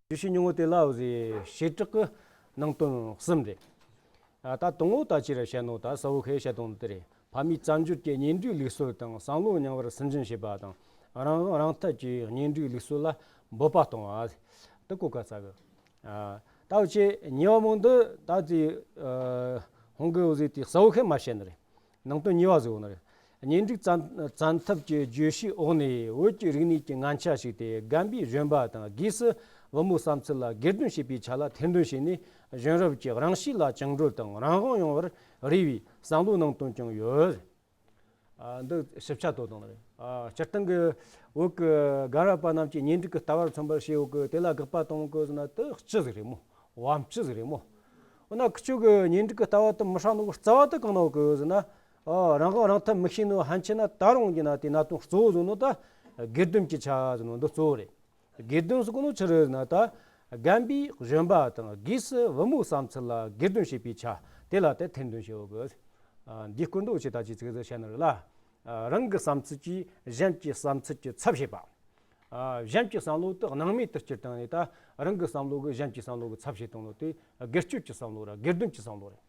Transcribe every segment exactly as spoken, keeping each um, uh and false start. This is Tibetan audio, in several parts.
བརྗོད་བྱའི་སྙིང་པོ་དེ་ལ་འོ་ཟེ་བྱེ་བྲག་གི་ནང་དོན་གསུམ་རེད། ཨ། ད་དང་པོ་ད་ཅི་རེད་བཤད་ནོ། ད་གསལ་བོ་ཁས་བཤད་དང་དེ་རེད། ཕ་མའི་བཙན་བྱོལ་གྱི་གཉེན་སྒྲིག་ལུགས་སྲོལ་དང་བསམ་བློ་རྙིང་བར་སུན་འབྱིན་བྱེད་པ་དང་། རང་དབང་རང་ཐབས་ཀྱིས་གཉེན་སྒྲིག་ལུགས་སྲོལ་ལ་འབོད་པ་གཏོང་བ། དེ་གོ་སྐབས་ས་གི། ཨ། ད་འུ་ཆོ་གཉིས་པ་མོ་འདི་ད་དེ། ཨ། ཧོང་གི་འོ་ཟེ་དེ་གསལ་བོ་ཁས་མ་བཤད་ནི་རེད། ནང་དོན་གཉིས་པ་ཟེར་བ་ནི་རེད། གཉེན་སྒྲིག་བཙན་བཙན་ཐབས་ཀྱི་བརྗོད་གཞིའི་འོག་ནས་བོད་ཀྱི་རིག་གནས་ཀྱི་ངན་ཆ་ཞིག་སྟེ། རྒན་པའི་གཞོན་པ་དང་སྒོས་སུ་བུ་མོའི་བསམ་ཚུལ་ལ་སྒེར་དོན་བྱེད་པའི་ཆ་ལ་ཐེར་འདོན་བྱས་ནས། གཞོན་རབས་ཀྱི་རང་གཤིས་ལ་བཅིངས་འགྲོལ་དང་རང་དབང་ཡོང་བར་རེ་བའི་བསམ་བློའི་ནང་དོན་ཀྱང་ཡོད། ཨ། འདི་ཞིབ་ཆ་དོ་དང་རེད། ཨ། སྤྱིར་བཏང་གི་བོད་ཀྱི་རྒན་རབས་པ་རྣམས་ཀྱིས་གཉེན་སྒྲིག་གི་ལྟ་བར་མཚོན་པར་བྱས་ཡོད་གི། དེ་ལ་དགག་པ་གཏོང་གི་ཟེར་ན་དེ་སྤྱི་ཟིག་རེད་མོ། བམ་སྤྱི་ཟིག་རེད་མོ། འོ་ན་ཁི་ཆོ་གི་གཉེན་སྒྲིག་གི་ལྟ་བ་དེ་མི་ཧྲ་ནོ་གི་རྩ་བ་དེ་གང་ནོ་གི་ཟེར་ན། ཨ། རང་དབང་རང་ཐབས་མི་ཤེས་ནོ་ཕན་ཆད་ན། ད་རུང་གི་ན་དེ་གནད་དོན་གཙོ་བོ་ཟེར་ནོ་ད་སྒེར་དོན་གྱི་ཆ་ཟེར་ནོ་འདི་གཙོ་བོ་རེད། སྒེར་དོན་ཟེར་གོ་ནོ་ཆི་རེད་ཟེར་ན། ད་རྒན་པས་གཞོན་པ་དང་སྒོས་སུ་བུ་མོའི་བསམ་ཚུལ་ལ་སྒེར་དོན་བྱེད་པའི་ཆ་དེ་ལ་དེ་ཐེར་འདོན་བྱེད་འོ་གི། ཨ། འདིའི་སྐོར་འདི་འུ་ཆོས་ད་ཅི་ཙིག་ཙིག་བཤད་ནི་རེད་ལ། ཨ། རང་གི་བསམ་ཚུལ་གྱིས་གཞན་གྱི་བསམ་ཚུལ་གྱི་ཚབ་བྱེད་པ། ཨ། གཞན་གྱི་བསམ་བློ་དེ་སྣང་མེད་དུ་བསྐྱུར་བཏང་ནས། ད་རང་གི་བསམ་བློ་གིས་གཞན་གྱི་བསམ་བློ་གི་ཚབ་བྱེད་བཏང་ནོ་དེ་སྒེར་གཅོད་ཀྱི་བསམ་བློ་ར་སྒེར་དོན་གྱི་བསམ་བློ་རེད།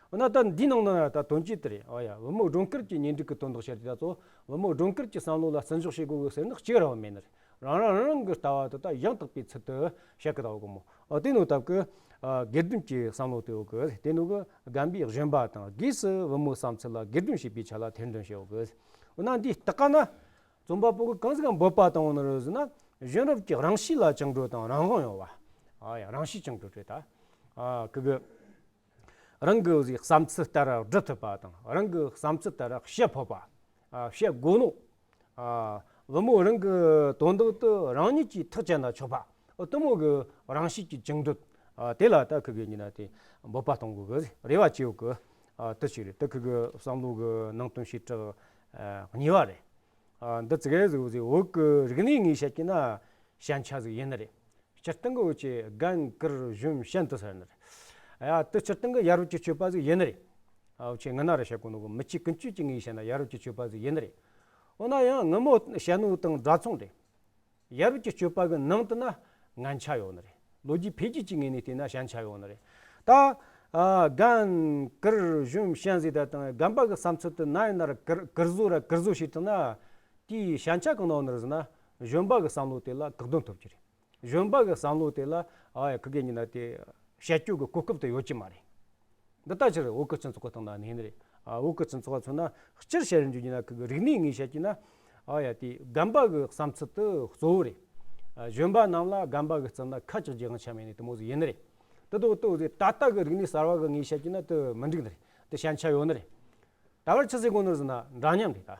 འོ་ན་ད་འདིའི་ནང་ན་ད་དོན་གྱིས་དེ་རེད། ཨ་ཡ། བུ་མོ་སྒྲོལ་དཀར་གྱི་གཉེན་སྒྲིག་གི་དོན་དག་བཤད་དུས་ད་ཚོ་བུ་མོ་སྒྲོལ་དཀར་གྱི་བསམ་བློ་ལ་བརྩི་འཇོག་བྱེད་དགོས་གི་ཟེར་ནི་གཅིག་ར་བ་མེད་ནི་རེད། རང་རང་རང་རང་གི་ལྟ་བ་དེ་ད་ཡང་དག་པའི་ཚུལ་དུ་བཤད་གི་ད་འོ་གི་མོ། ཨ། དེ་ནོ་སྟབས་གི། ཨ། སྒེར་དོན་གྱི་བསམ་བློ་དེ་འོ་གི། དེ་ནོ་གི་རྒན་པས་གཞོན་པ་དང་སྒོས་སུ་བུ་མོའི་བསམ་ཚུལ་ལ་སྒེར་དོན་བྱེད་པའི་ཆ་ལ་ཐེར་འདོན་བྱེད་འོ་གི། འོ་ན་འདིའི་སྟེང་ག་ན། རྩོམ་པ་པོ་གིས་གང་ཟིག་ག་འབོད་པ་བཏང་བ་ནི་རེད་ཟེར་ན། གཞོན་རབས་ཀྱི་རང་གཤིས་ལ་བཅིངས་འགྲོལ་དང་རང་དབང་ཡོང་བ། ཨ་ཡ། རང་གཤིས་བཅིངས་འགྲོལ་རེད་ད། ཨ། ཁི་གི་རང་གི་འོ་ཟེ་བསམ་ཚུལ་ལྟར་སྒྲུབ་ཐུབ་པ་དང་། རང་གི་བསམ་ཚུལ་ལྟར་བཤད་ཕོད་པ། ཨ། བཤད་དགོས་ནོ། ཨ། བུ་མོ་རང་གི་དོན་དག་དེ་རང་ཉིད་ཀྱིས་ཐག་བཅད་ན་ཆོག་པ། འོ་དེ་མོ་གི་རང་གཤིས་ཀྱི་བཅིངས་འགྲོལ། ཨ། དེ་ལ་ད་ཁི་གི་ཡིན་ན་དེ་འབོད་པ་གཏོང་དགོས་གི་རེ་བ་བྱེད་འོ་གི། ཨ། དེ་ཞིག་རེད། དེ་ཁི་གི་བསམ་བློ་གི་ནང་དོན་བྱེ་བྲག་ཨ་གཉིས་པ་རེད། ཨ། འདི་ཙིག་གེ་ཟིག་འོ་ཟེ་བོད་གི་རིག་གནས་ངོས་བཤད་ཀྱི་ན་ཞན་ཆ་ཟིག་ཡིན་ནི་རེད། སྤྱིར་བཏང་གི་འུ་ཆོས་རྒན་གུར་གཞོན་ཞན་དུ་ཟེར་ནི་རེད། ཡ། དེ་སྤྱིར་བཏང་གི་ཡ་རབས་ཀྱི་སྤྱོད་པ་ཟིག་ཡིན་ནི་རེད། ཨ། འུ་ཆོས་སྔ་ན་ར་བཤད་གོ་ནོ་གི་མི་ཆོས་ཀུན་སྤྱོད་ཀྱི་ངོས་བཤད་ན་ཡ་རབས་ཀྱི་སྤྱོད་པ་ཟིག་ཡིན་ནི་རེད། འོ་ན་ཡང་ངི་མོ་བཤད་ནོ་དང་འདྲ་མཚུངས་རེད། ཡ་རབས་ཀྱི་སྤྱོད་པ་གི་ནང་དུ་ན་ངན་ཆ་ཡོད་ནི་རེད། ལོ་རྒྱུས་འཕེལ་རྒྱས་ཀྱི་ངོས་ནས་བལྟས་ན་ཞན་ཆ་ཡོད་ནི་རེད། ད། ཨ། རྒན་གུར་གཞོན་ཞན་ཟེར་ད་དང་རྒན་པ་གི་བསམ་ཚུལ་དེ་ན་ཡིན་ན་ར་གུར་གུར་བཟོ་ར་གུར་བཟོ་བྱས་བཏང་ན། དེའི་ཞན་ཆ་གང་ན་ཡོད་ནི་རེད་ཟེར་ན། གཞོན་པ་གི་བསམ་བློ་དེ་ལ་བཀག་སྡོམ་ཐོབ་ཀྱི་རེད། གཞོན་པ་གི་བསམ་བློ་དེ་ལ། ཨ་ཡ། ཁི་གེ་ཡིན་ན་དེ་བཤད་སྤྱོད་གི་གོ་སྐབས་དེ་ཡོད་ཀྱི་མ་རེད། འདི་ལྟ་ཕྱིར་བོད་གི་སྤྱི་ཚོགས་གི་སྟེང་ན་གནས་ནི་རེད། ཨ། བོད་གི་སྤྱི་ཚོགས་ཚོ་ན་སྤྱིར་བཤད་རྒྱུ་ཡིན་ན་ཁི་གི་རིག་གནས་ངོས་བཤད་ཀྱི་ན། ཨ་ཡ། དེ་རྒན་པ་གི་བསམ་ཚུལ་དེ་གཙོ་བོ་རེད། ཨ། གཞོན་པ་རྣམས་ལ་རྒན་པ་གི་རྩིབ་ན་ཁ་གཅིག་རྒྱག་ཆ་མེད་ནི་དེ་མོ་ཟིག་ཡིན་ནི་རེད། དེ་དོ་དོ་ཟེ་ད་ལྟ་གི་རིག་གནས་གསར་བ་གི་ངོས་བཤད་ཀྱི་ན་དེ་མི་འགྲིག་ནི་རེད། དེ་ཞན་ཆ་ཡོད་ནི་རེད། ད་བར་ཆི་ཟེ་གོ་ནི་རེད་ཟེར་ན་འདྲ་མཉམ་རེད་ད།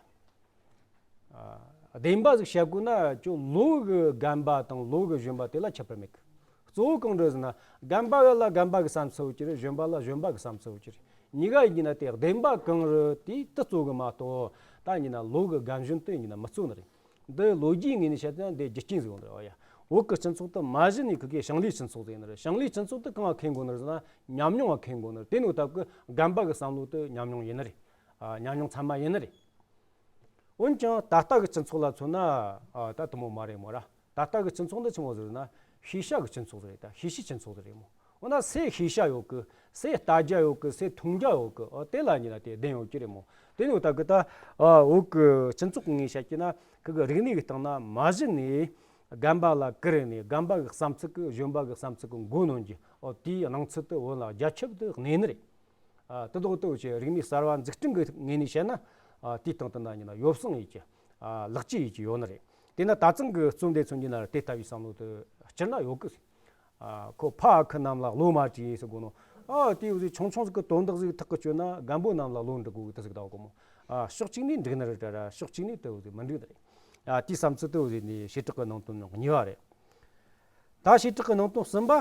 ཨ། བདེན་པ་ཟིག་བཤད་དགོས་ན་ཅོ་ལོ་གི་རྒན་པ་དང་ལོ་གི་གཞོན་པ་དེ་ལ་ཁྱད་པར་མེད་གི། གཙོ་བོ་གང་རེད་ཟེར་ན། རྒན་པ་ལ་རྒན་པ་གི་བསམ་ཚུལ་ཡོད་ཀྱི་རེད། གཞོན་པ་ལ་གཞོན་པ་གི་བསམ་ཚུལ་ཡོད་ཀྱི་རེད། གཉིས་ཀ་ཡིན་ན་དེ་བདེན་པ་གང་རེད་དེ་དེ་གཙོ་གི་མ་གཏོགས། ད་ཡིན་ན་ལོ་གི་རྒན་གཞོན་དེ་ཡིན་ན་མི་གཙོ་ནི་རེད། འདི་ལོ་རྒྱུས་ངོས་ནས་བཤད་ན་འདི་རྒྱུ་རྐྱེན་ཟིག་ཡོང་གི་རེད། ཨོ་ཡ། བོད་གི་སྤྱི་ཚོགས་དེ་མ་གཞི་ནས་ཁི་གི་ཞིང་ལས་སྤྱི་ཚོགས་ཟིག་ཡིན་ནི་རེད། ཞིང་ལས་སྤྱི་ཚོགས་དེ་གང་ང་ཁེངས་དགོས་ནི་རེད་ཟེར་ན་ཉམས་མྱོང་ང་ཁེངས་དགོས་ནི་རེད། དེ་ནོ་སྟབས་གི་རྒན་པ་གི་བསམ་བློ་དེ་ཉམས་མྱོང་ཡིན་ནི་རེད། ཨ། ཉམས་མྱོང་ཚང་མ་ཡིན་ནི་རེད། འོན་ཀྱང་ད་ལྟ་གི་སྤྱི་ཚོགས་ལ་མཚོན་ན། ཨ། ད་དེ་མོ་མ་རེད་མོ་ར། ད་ལྟ་གི་སྤྱི་ཚོགས་འདི་ཆི་མོ་ཟིག་རེད་ན་ཤེས་བྱ་གི་སྤྱི་ཚོགས་ཟིག་རེད། ད་ཤེས་བྱའི་སྤྱི་ཚོགས་ཟིག་རེད་མོ། འོ་ན་སའི་ཤེས་བྱ་ཡོད་གི། སའི་ལྟ་རྒྱ་ཡོད་གི། སའི་མཐོང་རྒྱ་ཡོད་གི། ཨོ་དེ་ལ་ཉིན་ན་དེ་བདེན་ཡོད་ཀྱི་རེད་མོ། དེ་ནི་འོ་ད་གི་ད། ཨ། བོད་གི་སྤྱི་ཚོགས་ངོས་བཤད་ཀྱི་ན་ཁི་གི་རིག་གནས་གི་སྟེང་ན་མ་གཞི་ནས་རྒན་པ་ལ་གུ་རེ་ནས་རྒན་པ་གི་བསམ་ཚུལ་གི་གཞོན་པ་གི་བསམ་ཚུལ་གི་མགོ་གནོན་གྱི། ཨོ་དེའི་སྣང་ཚུལ་དེ་བོད་ལ་རྒྱ་ཁྱབ་ཏུ་གནས་ནི་རེད། ཨ། དེ་དོ་དེ་བོ་ཆེ་རིག་གནས་གསར་བ་འཛུགས་སྐྲུན་གྱི་ངོས་ནས་བཤད་ན། ཨ། དེའི་སྟེང་དུ་ན་ཡིན་ན་ཡོ་བསྲང་ཡེད་ཀྱི། ཨ། ལེགས་བཅོས་ཡེད་ཀྱི་ཡོད་ནི་རེད། དེས་ན་ད་ཐེངས་ཀྱི་རྩོམ་དེ་མཚོན་གྱི་ན་དེ་ལྟ་བུའི་བསམ་བློ་དེ་སྤྱིར་ན་ཡོད་གི། ཨ། ཁོ་ཕ་ཨ་ཁུ་རྣམས་ལ་བློ་མ་དྲིས་ཟེར་གོ་ནོ། ཨ། དེ་བོ་ཆུང་ཆུང་ཟིག་གི་དོན་དག་ཟིག་ཐག་གི་གཅོད་ན་རྒན་པོ་རྣམས་ལ་བློ་འགྲིག་གོ་གི་དེ་ཟིག་ད་གོ་མོ། ཨ། ཕྱོགས་གཅིག་ནས་འགྲིག་ནི་རེད་དྲ་ར། ཕྱོགས་གཅིག་ནས་དེ་བོ་ཟིག་མི་འགྲིག་ནི་རེད། ཨ། དེའི་བསམ་ཚུལ་དེ་བོ་ཟིག་ནི་བྱེ་བྲག་གི་ནང་དོན་གཉིས་པ་རེད། ད་བྱེ་བྲག་གི་ནང་དོན་གསུམ་པ།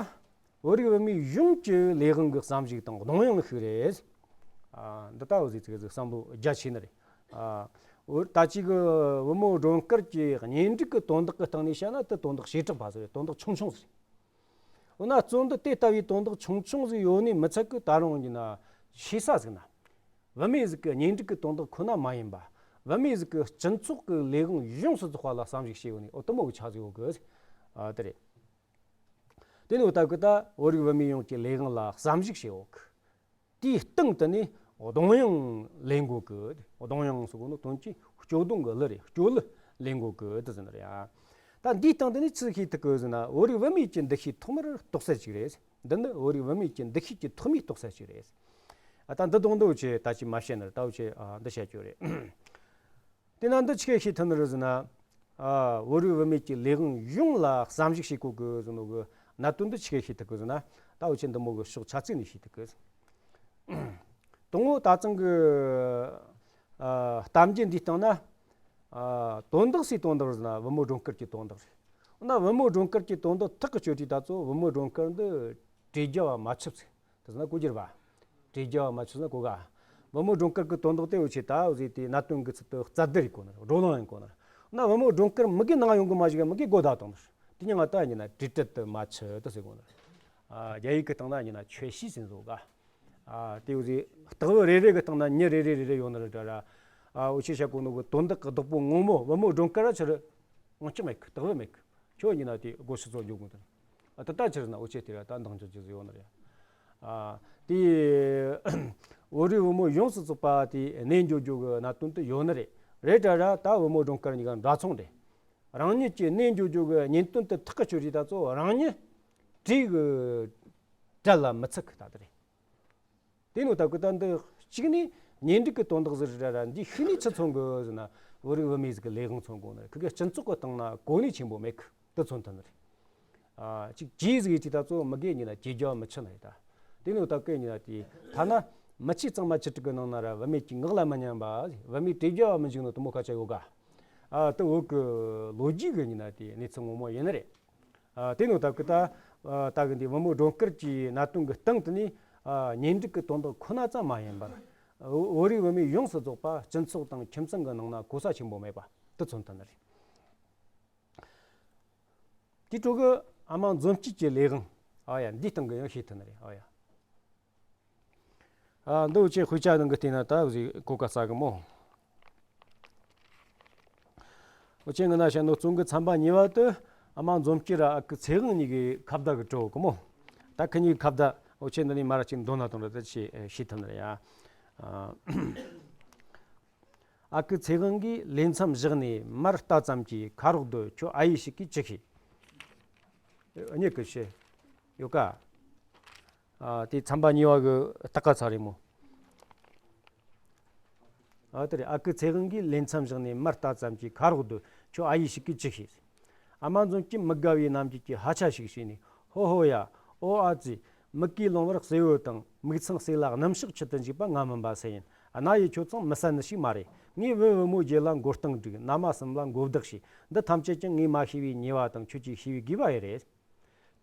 བོད་རིགས་བུད་མེད་གཞུང་གི་ལས་དབང་གི་བསམ་གཞིག་དང་གདོང་ཡངས་ཤིག་རེད། ཨ། འདི་ལྟ་བུ་ཟིག་ཙིག་ཟིག་བསམ་བློ་རྒྱ་ཆེ་ནི་རེད། ཨ། བོད་ད་ཅིག་གི་བུ་མོ་སྒྲོལ་དཀར་གྱི་གཉེན་སྒྲིག་གི་དོན་དག་གི་སྟེང་ནས་བཤད་ན་དེ་དོན་དག་བྱེ་བྲག་པ་ཟིག་རེད། དོན་དག་ཆུང་ཆུང་ཟིག་རེད། འོ་ན་རྩོམ་འདི་དེ་ལྟ་བུའི་དོན་དག་ཆུང་ཆུང་ཟིག་ཡོད་ནི་མི་ཚད་གི། ད་རུང་ཡིན་ན་ཤེས་ས་ཟིག་ན། བུད་མེད་ཟིག་གི་གཉེན་སྒྲིག་གི་དོན་དག་ཁོ་ན་མ་ཡིན་པ། བུད་མེད་ཟིག་གི་སྤྱི་ཚོགས་ཀྱི་ལས་དབང་ཡོངས་སུ་རྫོགས་པ་ལ་བསམ་གཞིག་བྱས་ཡོད་ནི། འོ་དེ་མོ་གི་ཆ་ཟིག་ཡོད་གི། ཨ། དེ་རེད། དེ་ནས་ད་གི་ད་བོད་རིགས་བུད་མེད་ཡོངས་ཀྱི་ལས་དབང་ལ་བསམ་གཞིག་བྱེད་འོག་གི། དེའི་སྟེང་དུ་ནས་གདོང་ཡང་ལེན་དགོས་གི། གདོང་ཡང་ཟེར་གོ་ནོ་དོན་གྱིས་སྐྱོ་གདུང་གི་གླུ་རེད། སྐྱོ་གླུ་ལེན་དགོས་གི་དེ་ཟེར་ནི་རེད་ཡ། ད་འདིའི་སྟེང་དུ་ནས་ཆི་ཤེས་ཐུབ་གི་ཟེར་ན། བོད་རིགས་བུད་མེད་ཀྱི་འདུ་ཤེས་ཐོག་མར་རྟོགས་ས་ཅིག་རེད། འདི་ནི་བོད་རིགས་བུད་མེད་ཀྱི་འདུ་ཤེས་ཀྱི་ཐོག་མའི་རྟོགས་ས་ཅིག་རེད། ཨ། ད་འདི་དོན་འདི་འུ་ཆོས་ད་ཅི་མ་བཤད་ནི་རེད། ད་འུ་ཆོས་ཨ་འདི་བཤད་རྒྱུ་རེད། དེ་ན་འདི་ཆི་གེ་ཤེས་ཐུབ་ནི་རེད་ཟེར་ན། ཨ། བོད་རིགས་བུད་མེད་ཀྱི་ལས་དབང་ཡོངས་ལ་བསམ་གཞིག་བྱེད་དགོས་གི་ཟེར་ནོ་གི་གནད་དོན་འདི་ཆི་གེ་ཤེས་ཐུབ་གི་ཟེར་ན། ད་འུ་ཆོས་འདི་མོ་གི་ཕྱོགས་ཆ་ཚིག་ནས་ཤེས་ཐུབ་གི། དང་པོ་ད་ཐེངས་གི་ཨ་གཏམ་རྒྱུད་འདིའི་སྟེང་ན། ཨ། དོན་དག་སའི་དོན་དག་ཟེར་ན་བུ་མོ་སྒྲོན་དཀར་གྱི་དོན་དག་རེད། འོ་ན་བུ་མོ་སྒྲོན་དཀར་གྱི་དོན་དག་ཐག་གིས་ཆོད་དུས་ད་ཚོ་བུ་མོ་སྒྲོན་དཀར་འདི་བྲེལ་རྒྱ་བ་མ་ཆུབ་ཚེ། དེ་ན་གོ་རྒྱུ་རེད་པ། བྲེལ་རྒྱ་བ་མ་ཆུབ་ན་གོ་ག། བུ་མོ་སྒྲོན་དཀར་གི་དོན་དག་དེ་འུ་ཆོས་ད་འུ་ཟོས་དེ་གནད་དོན་གི་ཚུལ་དུ་རྩ་བསྡུར་ཡིན་གོ་ནི་རེད། བགྲོ་གླེང་ཡིན་གོ་ནི་རེད། ན་བུ་མོ་སྒྲོན་དཀར་མི་གི་ནང་ཡོང་གི་མ་བཅུག་ག། མི་གི་སྒོ་བརྡ་བཏང་ནི་རེད། དེ་ནི་ང་ད་ཡིན་ན་བྲེལ་བྲེལ་དུ་མ་ཆུ་དུ་ཟེར་གོ་ནི་རེད། ཨ། རྒྱ་ཡིག་གི་སྟེང་ན་ཡིན་ན་确实ཟེར་བཟོ་ག། ཨ། དེ་འུ་ཟོས་རྟགས་བུ་རེ་རེ་གི་སྟེང་ན་ཉི་རེ་རེ་རེ་རེ་ཡོད་ནི་རེད་དྲ་ར། ཨ། འུ་ཆོས་བཤད་གོ་ནོ་གི་དོན་དག་གི་བདག་པོ་ངོ་མ་བུ་མོ་སྒྲོན་དཀར་ར་ཆི་རེད། ངོ་ཅི་མེད་གི། རྟགས་བུ་མེད་གི། ཁྱོད་ཡིན་ན་དེ་སྒོ་ཕྱི་ཚོ་འཇུག་དགོས་དོན། ཨ། ད་ལྟ་ཕྱིར་ན་འུ་ཆོས་དེ་ར་ད་འདང་རྒྱག་རྒྱུ་ཟིག་ཡོད་ནི་རེད། ཨ། དེ་བོད་རིགས་བུ་མོ་ཡོངས་སུ་རྫོགས་པ་དེ་གནས་འགྱོ་རྒྱུ་གི་གནད་དོན་དུ་ཡོད་ནི་རེད། རེད་དྲ་ར། ད་བུ་མོ་སྒྲོན་དཀར་གཉིས་ཀ་འདྲ་མཚུངས་རེད། རང་ཉིད་ཀྱི་གནས་འགྱོ་རྒྱུ་གི་གཉེན་སྟོན་དུ་ཐག་གིས་ཆོད་དུས་ད་ཚོ་རང་ཉིད་བྲེལ་གི་བྲེལ་ལ་མི་ཚུགས་གི་ད་དེ་རེད། དེ་ནོ་ད་གི་ད་འདི་གཅིག་ནས་གཉེན་སྒྲིག་གི་དོན་དག་ཟིག་རེད་ར། འདི་ཤུགས་ནས་ཆི་མཚོན་གི་ཟེར་ན། བོད་རིགས་བུད་མེད་ཟིག་གི་ལས་དབང་མཚོན་གོ་ནི་རེད། ཁི་གི་སྤྱི་ཚོགས་གི་སྟེང་ན་གོ་གནས་ཆེན་པོ་མེད་གི་དེ་མཚོན་ཐུབ་ནི་རེད། ཨ། གཅིག་གྱིས་ཟིག་ཡིན་དུས་ད་ཚོ་མི་གེ་ཉིན་ན་གྱེས་རྒྱ་མི་ཆི་ནི་རེད་ད། དེ་ནོ་ད་གི་ཉིན་ན་དེ་ཐ་ན་མི་ཆེ་གཙང་མ་ཆེ་དྲུག་གི་ནང་ན་ར་བུད་མེད་ཀྱི་ངག་ལ་མི་ཉན་པ། བུད་མེད་བྲེལ་རྒྱ་མི་འཇུག་ནོ་དེ་མོ་ཁ་ཆ་ཡོད་ག། ཨ། དེ་བོད་གི་ལོ་རྒྱུས་གི་ཉིན་ན་དེ་གནས་ཚུལ་ངོ་མ་ཡིན་ནི་རེད། ཨ། དེ་ནོ་ད་གི་ད་ཨ་ད་གི་འདི་བུ་མོ་སྒྲོན་དཀར་གྱི་གནད་དོན་གི་སྟེང་དུ་ནི། ཨ། གཉེན་སྒྲིག་གི་དོན་དག་ཁོ་ན་ཙམ་མ་ཡིན་པར། བོད་རིགས་བུད་མེད་ཡོངས་སུ་རྫོགས་པ་སྤྱི་ཚོགས་དང་ཁྱིམ་ཚང་གི་ནང་ན་གོ་ས་ཆེན་པོ་མེད་པ་དེ་མཚོན་ཐུབ་ནི་རེད། དེ་འཕྲོ་གི་ཨ་མ་འཛོམས་སྐྱིད་ཀྱི་ལས་དབང་། ཨ་ཡ། འདིའི་སྟེང་གི་ཡང་ཤེས་ཐུབ་ནི་རེད། ཨ་ཡ། ཨ། འདི་འུ་ཆོས་དཔེ་ཆ་ནང་གི་བལྟས་ན་ད་འུ་ཟོས་གོ་སྐབས་ཟ་གི་མོ། འུ་ཆོས་སྔ་ན་བཤད་ནོ་རྩོམ་གི་ཚན་པ་གཉིས་པ་དེ་ཨ་མ་འཛོམས་སྐྱིད་ར་ཨ་ཁུ་ཚེ་དབང་གཉིས་ཀྱི་ཁ་བརྡ་གི་བྲོ་གི་མོ། ད་ཁི་གཉིས་ཁ་བརྡ་འུ་ཆོས་འདི་ནས་མར་ཅིག་འདོན་ན་དང་ར་ད་ཆི་ཤེས་ཐུབ་ནི་རེད་ཡ། ཨ། ཨ་ཁུ་ཚེ་དབང་གིས་ལས་མཚམས་བཞག་ནས་མར་ལྟ་ཙམ་གྱིས། ཁ་རོག་སྡོད། ཁྱོད་ཨ་ཡེ་ཞིག་གིས་ཅི་ཤེས། གཉིས་ཀྱི་ཤེས་ཡོད་ཀ། ཨ། དེ་ཚན་པ་གཉིས་པ་གི་ལྟག་ཀ་ཚ་རེད་མོ། ཨ། དེ་རེད། ཨ་ཁུ་ཚེ་དབང་གིས་ལས་མཚམས་བཞག་ནས་མར་ལྟ་ཙམ་གྱིས། ཁ་རོག་སྡོད། ཁྱོད་ཨ་ཡེ་ཞིག་གིས་ཅི་ཤེས། ཨ་མ་འཛོམས་སྐྱིད་མི་དགའ་བའི་རྣམ་འགྱུར་གྱིས་ཧ་ཆ་ཞིག་བྱས་ནས། ཧོ་ཧོ་ཡ། ཨོ་ཨ་ཙི། མིག་གིས་རླུང་བར་གསལ་བོ་དང་། མིག་ཚང་གསེག་ལ་སྣུམ་ཞག་ཆུ་དུ་འཇིག་པ་ང་མིན་པ་སུ་ཡིན། རྣ་ཡིས་ཁྱོད་ཚང་མི་གསན་ནི་ཞིག་མ་རེད། ངས་བུ་བུ་མོ་བརྒྱད་ལ་མགོ་རྟིང་བསྒྲིགས། མནའ་མ་གསུམ་ལ་མགོ་བདག་བྱས། འདི་ཐམས་ཅད་ཀྱང་ངས་མ་ཤེས་པའི་ཉེས་པ་དང་ཁྱོད་ཀྱིས་ཤེས་པའི་དགོས་པ་ཡིན་རེད།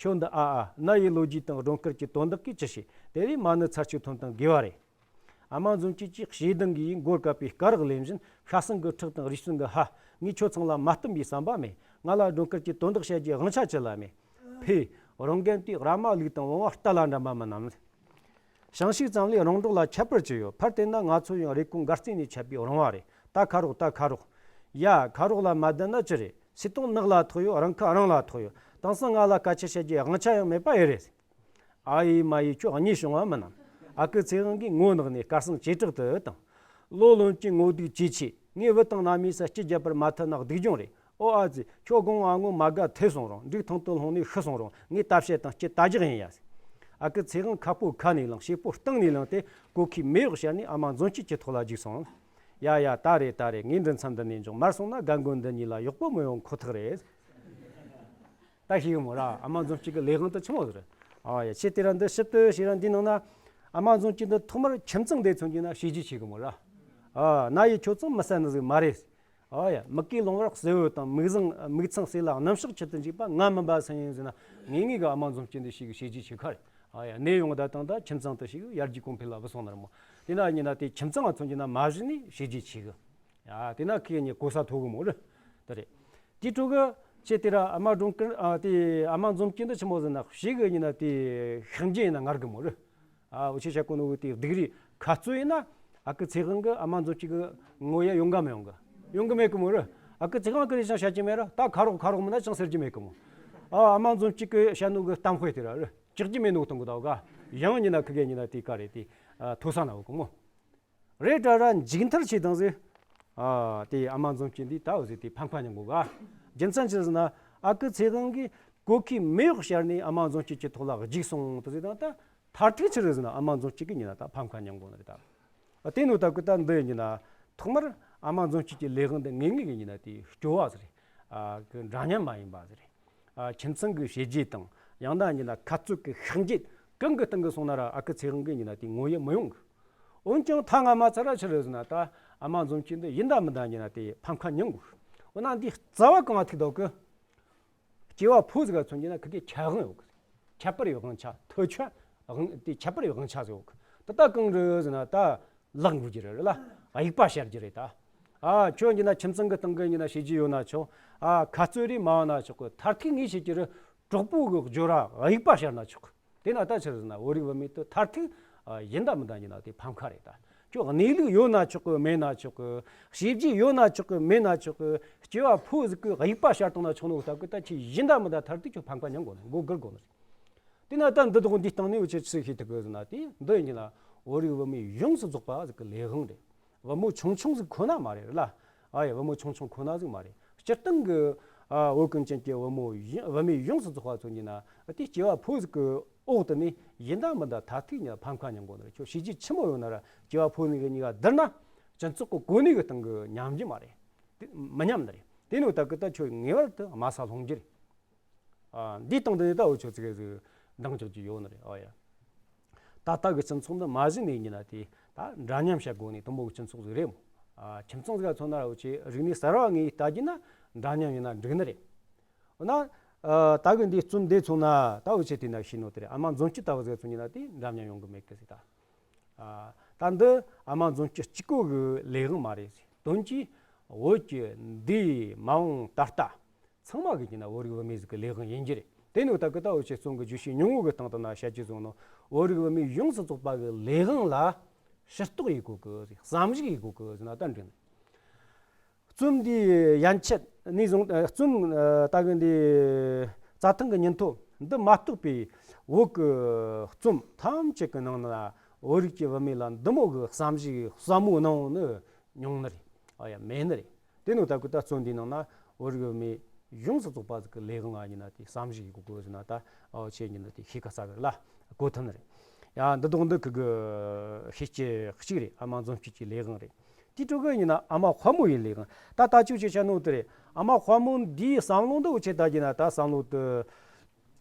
ཁྱོད་འདི་ཨ་ཨ། རྣ་ཡི་ལོ་རྒྱུས་དང་སྒྲོན་དཀར་གྱི་དོན་དག་གིས་ཅི་ཤེས། དེ་རིང་མ་ཎི་ཚར་གཅིག་ཐོན་དང་དགོས་པ་རེད། ཨ་མ་འཛོམས་སྐྱིད་ཀྱིས་ཞེ་སྡང་གིས་མགོ་བཀབ་པའི་སྐ་རགས་ལེན་བཞིན། ཤ་ཟུང་གི་ཁྲག་དང་རུས་ཟུང་གི་ཧ། ངས་ཁྱོད་ཚང་ལ་མ་བསྟུན་པའི་བསམ་པ་མེད། ང་ལ་སྒྲོན་དཀར་གྱི་དོན་དག་བཤད་རྒྱུའི་དབང་ཆ་ཅི་ལ་མེད། ཕེ། རང་འགན་དེ་ར་མ་ལུག་དང་བུང་བ་རྟ་ལ་འདྲ་མ་མིན་ནམ། ཞིང་ཞུགས་ཙམ་ལས་རོང་འབྲོག་ལ་ཁྱད་པར་ཅི་ཡོད། ཕར་བལྟས་ན་ང་ཚོ་ཡང་རེབ་གོང་སྒར་རྩེ་ནས་ཆད་པའི་རོང་བ་རེད། ད་ཁ་རོག་ད་ཁ་རོག་ཡ། ཁ་རོག་ལ་མ་བསྡད་ན་ཅི་རེད། སུས་དང་ནགས་ལ་ཐོགས་ཡོད། རང་ཁ་རང་ལ་ཐོགས་ཡོད། དེང་སང་ང་ལ་སྐད་ཆ་བཤད་རྒྱུའི་དབང་ཆ་ཡང་མེད་པ་ཨེ་རེད། ཨ་ཡེ་མ་ཡེ་ཁྱོད་གཉིད་བྱུང་བ་མིན་ནམ། ཨ་ཁུ་ཚེ་དབང་གིས་ངོ་ནག་ནས་སྐད་གསང་ཇེ་དྲག་ཏུ་བཏང་། ལོ་ལོན་གྱི་ངོ་སྡུག་ཇེ་ཆེ། ངས་བུ་དང་མནའ་མའི་སར་སྐྱི་རྒྱབ་པར་མ་ཐུབ་ན་སྡུག་སྦྱོང་རེད། ཨོ་ཨ་ཙི། ཁྱོད་དགོང་ཨ་ངོ་མ་དགའ་ཐལ་སོང་རུང་། འབྲུག་ཐང་དུ་ལྷུང་ནས་ཤི་སོང་རུང་། ངས་ལྟ་བཤད་དང་སྐྱི་ལྟ་རྒྱག་ཡིན་ཡ། ཨ་ཁུ་ཚེ་དབང་ཁ་སྤོ་ཁ་ནས་བླངས། ཕྱེད་སྤོ་སྟེང་ནས་བླངས་ཏེ་གོ་ཁའི་མེ་འོག་ཤར་ནས་ཨ་མ་འཛོམས་སྐྱིད་ཀྱི་ཐོག་ལ་རྒྱུགས་སོང་། ཡ་ཡ། ད་རེད་ད་རེད། ངས་འདི་མཚམས་འདི་ནས་འཇོག་མར་སོང་ན་རྒན་རྒོན་འདི་གཉིས་ལ་གཡོག་པོ་མི་ཡོང་ཁོ་ཐག་རེད། ད་ཤེས་གི་མོ་ར། ཨ་མ་འཛོམས་སྐྱིད་ཀྱི་ལས་དབང་དེ་ཆི་མོ་ཟིག་རེད། ཨ་ཡ། ཁྱེད་དེ་ར་འདི་ཞིབ་ཏུ་ཤེས་ར། འདི་ནང་ན་ཨ་མ་འཛོམས་སྐྱིད་འདི་ཐོག་མར་ཁྱིམ་ཚང་འདི་མཚོན་གྱི་ན་བྱས་རྗེས་ཆེ་གི་མོ་ར། ཨ། རྣ་ཡིས་ཁྱོད་ཚང་མི་གསན་ནི་ཟིག་མ་རེད། ཨ་ཡ། མིག་གིས་རླུང་བར་གསལ་བོ་དང་། མིག་ཟུང་། མིག་ཚང་གསེག་ལ་སྣུམ་ཞག་ཆུ་དུ་འཇིག་པ་ང་མིན་པ་སུ་ཡིན་ཟེར་ན། ངེས་ངེས་གི་ཨ་མ་འཛོམས་སྐྱིད་འདི་ཞིག་གི་བྱས་རྗེས་ཆེ་ཁ་རེད། ཨ་ཡ། གནས་ཡོང་ད་དང་ད་ཁྱིམ་ཚང་དུ་ཞིག་ཡར་རྒྱས་གོང་འཕེལ་ལ་བུད་སོང་ནི་རེད་མོ། དེ་ན་ཉིན་ན་དེ་ཁྱིམ་ཚང་ང་མཚོན་གྱི་ན་མ་གཞི་ནས་བྱས་རྗེས་ཆེ་གི། ཡ། དེ་ན་ཁི་གཉིས་གོ་ས་མཐོ་གི་མོ་རེད། དེ་རེད། དེའི་འཕྲོ་གི་ཁྱེད་དེ་ར་ཨ་མ་སྒྲོན་དཀར། ཨ། དེ་ཨ་མ་འཛོམས་སྐྱིད་འདི་ཆི་མོ་ཟེར་ན་ཞིག་གི་ཉིན་ན་དེ་ཤིང་རྒྱུ་ཡིན་ན་ངར་གི་མོ་རེད། ཨ། འུ་ཆོས་བཤད་གོ་ནོ་གི་དེ་སྡུག་རུས་ཁ་རྩོད་ཡིན་ན། ཨ་ཁུ་ཚེ་དབང་གི་ཨ་མ་འཛོམས་སྐྱིད་གི་ངོ་ཡ་ཡོང་ག་མི་ཡོང་གི། ཡོང་གི་མེད་གི་མོ་རེད། ཨ་ཁུ་ཚེ་དབང་གི་རེ་ཅང་བཤད་ཀྱི་མེད་ར། ད་ཁ་རོག་ཁ་རོག་མིན་ན་ཅང་ཟེར་གྱི་མེད་གི་མོ། ཨ་ཨ་མ་འཛོམས་སྐྱིད་ཀྱི་བཤད་ནོ་གི་གཏམ་དཔེ་དེ་ར་རེད། ཅིག་ཅི་མེད་ནོ་གཏོང་གི་ད་ག་ཡང་ཉི་ན་ཁི་གེ་ཉི་ན་དེ་ག་རེད། དེ་ཐོ་ས་ན་འོ་གི་མོ། རེད་དྲ་ར་འཇིག་མཐར་ཆེ་དང་ཟེ། ཨ་དེ་ཨ་མ་འཛོམས་སྐྱིད་འདི་ད་འོ་ཟེ་དེ་ཕམ་ཁ་མྱང་གོ་ག་རྒྱུ་མཚན་ཆི་ཟེར་ན་ཨ་ཁུ་ཚེ་དབང་གིས་གོ་ཁའི་མེ་འོག་ཤར་ནས་ཨ་མ་འཛོམས་སྐྱིད་ཀྱི་ཐོག་ལ་འཇིག་སོང་དུ་ཟེ་དང་ད། མཐར་ཐུག་ཆི་རེད་ཟེར་ན་ཨ་མ་འཛོམས་སྐྱིད་ཀྱི་ཉི་ན་ད་ཕམ་ཁ་མྱང་གོ་ནི་རེད་ད། ཨ་དེ་ནོ་ད་ཀུ་ད་འདི་ཉི་ན་ཐོག་མར་ཨ་མ་འཛོམས་སྐྱིད་ཀྱི་ལས་དབང་འདི་ངེས་ངེས་ཀྱི་ཉི་ན་དེ་སྐྱོ་བ་ཟེར། ཨ་གི་འདྲ་མཉམ་མ་ཡིན་པ་ཟེར། ཨ་ཁྱིམ་ཚང་གི་བྱས་རྗེས་དང་ཡང་ན་ཉི་ན་ཁ་རྩོད་ཀྱི་ཤག་འགྱེད་གང་གི་སྟེང་གི་སོང་ན་ར་ཨ་ཁུ་ཚེ་དབང་གི་ཉི་ན་དེ་ངོ་ཡ་མི་ཡོང་གི་འོན་ཀྱང་ཐ་ང་མ་ཚ་ར་ཆི་རེད་ཟེར་ན་ད་ཨ་མ་འཛོམས་སྐྱིད་འདི་ཡིན་ད་མིན་ད་ཉི་ན་དེ་ཕམ་ཁ་མྱང་གོ་འོ་ན་འདི་རྩ་བ་གང་ང་ཐུག་དོ་གི་སྐྱེ་བ་ཕོ་ཟིག་ག་མཚོན་གྱི་ན་ཁི་གེ་ཁྱད་དབང་ཡོད་གི་ཁྱད་པར་ཡོད་དབང་ཆ་ཐོ་ཆ་དབང་དེ་ཁྱད་པར་ཡོད་དབང་ཆ་ཟིག་ཡོད་གི་ད་ལྟ་གང་རེད་ཟེར་ན་ད་ལག་འགུལ་གྱི་རེད་ལ་དབྱུག་པ་ཤར་གྱི་རེད་ད། ཨ་ཁྱོད་ཀྱི་ན་ཁྱིམ་ཚང་གི་སྟེང་གི་ཉི་ན་བྱས་རྗེས་ཡོད་ན་ཆོག་ཨ་ཁ་རྩོད་རེད་མ་ཡོང་ན་ཆོག་གི་མཐར་ཐུག་ངས་བྱེད་ཀྱི་རེད། གྲོགས་པོ་གི་སྦྱོར་བ་དབྱུག་པ་ཤར་ན་ཆོག་གི་དེ་ན་ད་ཆི་རེད་ཟེར་ན་བོད་རིགས་བུད་མེད་དུ་མཐར་ཐུག་ཡིན་ད་མིན་ད་ཉི་ན་དེ་ཕམ་ཁ་རེད་ད། ཁྱོད་གནས་ལུགས་ཡོད་ན་ཆོག་གི་མེད་ན་ཆོག་གི་བྱས་རྗེས་ཡོད་ན་ཆོག་གི་མེད་ན་ཆོག་གི་སྐྱེ་བ་ཕོ་ཟིག་གི་དབྱུག་པ་ཤར་བཏང་ན་ཆོག་ནོ་ལྟ་གི་ད་ཁྱོད་ཡིན་ད་མིན་ད་མཐར་ཐུག་ཁྱོད་ཕམ་ཁ་མྱང་དགོས་ནི་མགོ་སྒུར་དགོས་ནི་རེད། དེ་ན་ད་འདི་དག་འདིའི་སྟེང་ནས་འུ་ཆོས་ཆི་ཤེས་ཐུབ་གི་ཟེར་ན་དེ་འདི་ཡིན་ན་བོད་རིགས་བུད་མེད་ཡོངས་སུ་རྫོགས་པ་ཟིག་གི་ལས་དབང་རེད། བུ་མོ་ཆུང་ཆུང་ཟིག་ཁོ་ན་མ་རེད་ལ། ཨ་ཡ་བུ་མོ་ཆུང་ཆུང་ཁོ་ན་ཟིག་མ་རེད། སྤྱིར་བཏང་གི་ཨ་བོད་ཀུན་ཅན་གྱི་བུ་མོ་ཡ་བུད་མེད་ཡོངས་སུ་རྫོགས་པ་ཚོ་ཡིན་ན་དེ་སྐྱེ་བ་ཕོ་ཟིག་གི་འོག་ཏུ་ནས་ཡིན་ད་མིན་ད་མཐར་ཐུག་ཉ་ཕམ་ཁ་མྱང་དགོས་ནི་རེད། ཁྱོད་བྱས་རྗེས་ཆི་མོ་ཡོད་ན་ར་སྐྱེ་བ་ཕོ་ནི་གི་གཉིས་ཀ་བསྡུར་ན་སྤྱི་ཚོགས་གི་གོ་གནས་གི་སྟེང་གི་མཉམ་རྒྱུ་མ་རེད། དེ་མི་མཉམ་ནི་རེད། དེ་ནོ་ད་གི་ད་ཁྱོད་ངེས་པར་དུ་དམའ་ས་ལྷུང་རྒྱུ་རེད། ཨ་འདིའི་སྟེང་དུ་ནི་ད་འུ་ཆོ་ཚིག་གི་ཟིག་འདང་རྒྱག་རྒྱུ་ཡོད་ནི་རེད། ཨ་ཡ། ད་ལྟ་གི་སྤྱི་ཚོགས་འདི་མ་གཞི་ནས་ཡིན་ན་དེ་ད་འདྲ་མཉམ་བྱ་དགོས་ནས་དུམ་བུ་གི་སྤྱི་ཚོགས་ཟིག་རེད་མོ། ཨ་ཁྱིམ་ཚང་ཟིག་ག་མཚོན་ན་ར་འུ་ཆོས་རིག་གནས་གསར་བ་ངས་ལྟ་རྒྱུ་ན་འདྲ་མཉམ་ཡིན་ན་འགྲིག་ནི་རེད། འོ་ན་ཨ་ད་གི་འདི་རྩོམ་འདི་མཚོན་ན་ད་འུ་ཆོས་དེ་ན་ཤེས་ནོ་དེ་རེད། ཨ་མ་འཛོམས་སྐྱིད་ལྟ་བུ་ཟིག་ག་མཚོན་ན་དེ་འདྲ་མཉམ་ཡོང་གི་མེད་གི་ཟིག་ད། ཨ་ད་འདི་ཨ་མ་འཛོམས་སྐྱིད་གཅིག་པོ་གི་ལས་དབང་མ་རེད་ཟིག་དོན་གྱིས་བོད་ཀྱི་འདས་མ་འོངས་ད་ལྟ་ཚང་མ་གི་ཡིན་ན་བོད་རིགས་བུད་མེད་ཟིག་གི་ལས་དབང་ཡིན་རྒྱུ་རེད། དེ་ནི་ད་གི་ད་འུ་ཆོས་རྩོམ་གི་བརྗོད་གཞི་ཉུང་ངུ་གི་སྟེང་དུ་ན་བཤད་རྒྱུ་བཟུང་ནོ་བོད་རིགས་བུད་མེད་ཡོངས་སུ་རྫོགས་པ་གི་ལས་དབང་ལ་ཕྱིར་རྟོག་ཡེད་དགོས་གི་ཟིག་བསམ་གཞིག་ཡེད་དགོས་གི་ཟིག་ན་ད་འགྲིག་ནི། རྩོམ་འདིའི་ཡན་ཆད་ནས་བཟུང་ཨ་རྩོམ་ཨ་ད་གི་འདི་རྩྭ་ཐང་གི་ཉིན་ཐོ་འདི་མ་གཏོགས་པའི་བོད་ཀྱི་རྩོམ་ཐམས་ཅད་ཀྱི་ནང་ན་བོད་རིགས་ཀྱི་བུད་མེད་ལ་འདི་མོ་གི་བསམ་གཞིག་ཟབ་མོ་གནང་ནི་ཉུང་ནི་རེད། ཨ་ཡ་མེད་ནི་རེད། དེ་ནི་ད་གི་ད་རྩོམ་འདིའི་ནང་ན་བོད་རིགས་བུད་མེད་ཡོངས་སུ་རྫོགས་པ་ཟིག་གི་ལས་དབང་ང་ཡིན་ན་དེ་བསམ་གཞིག་ཡེད་དགོས་གི་ཟེར་ན་ད་ཨ་ཆེ་ཡིན་ན་དེ་ཤེས་ཁ་ས་གི་ལ་གོ་ཐུབ་ནི་རེད། ཡ་འདི་དག་འདི་ཁི་གི་ཤེས་ཀྱི་གཅིག་རེད། ཨ་མ་འཛོམས་སྐྱིད་ཀྱི་ལས་དབང་རེད། དེ་དྲུག་གི་ཡིན་ན་ཨ་མ་དཔའ་མོ་ཡི་ལས་དབང་ད་ལྟ་ཅིག་ཅིག་བཤད་ནོ་དེ་རེད། ཨ་མ་དཔའ་མོ་འདིའི་བསམ་བློ་འདི་འུ་ཆོས་ད་ཡིན་ན་ད་བསམ་བློ་དེ་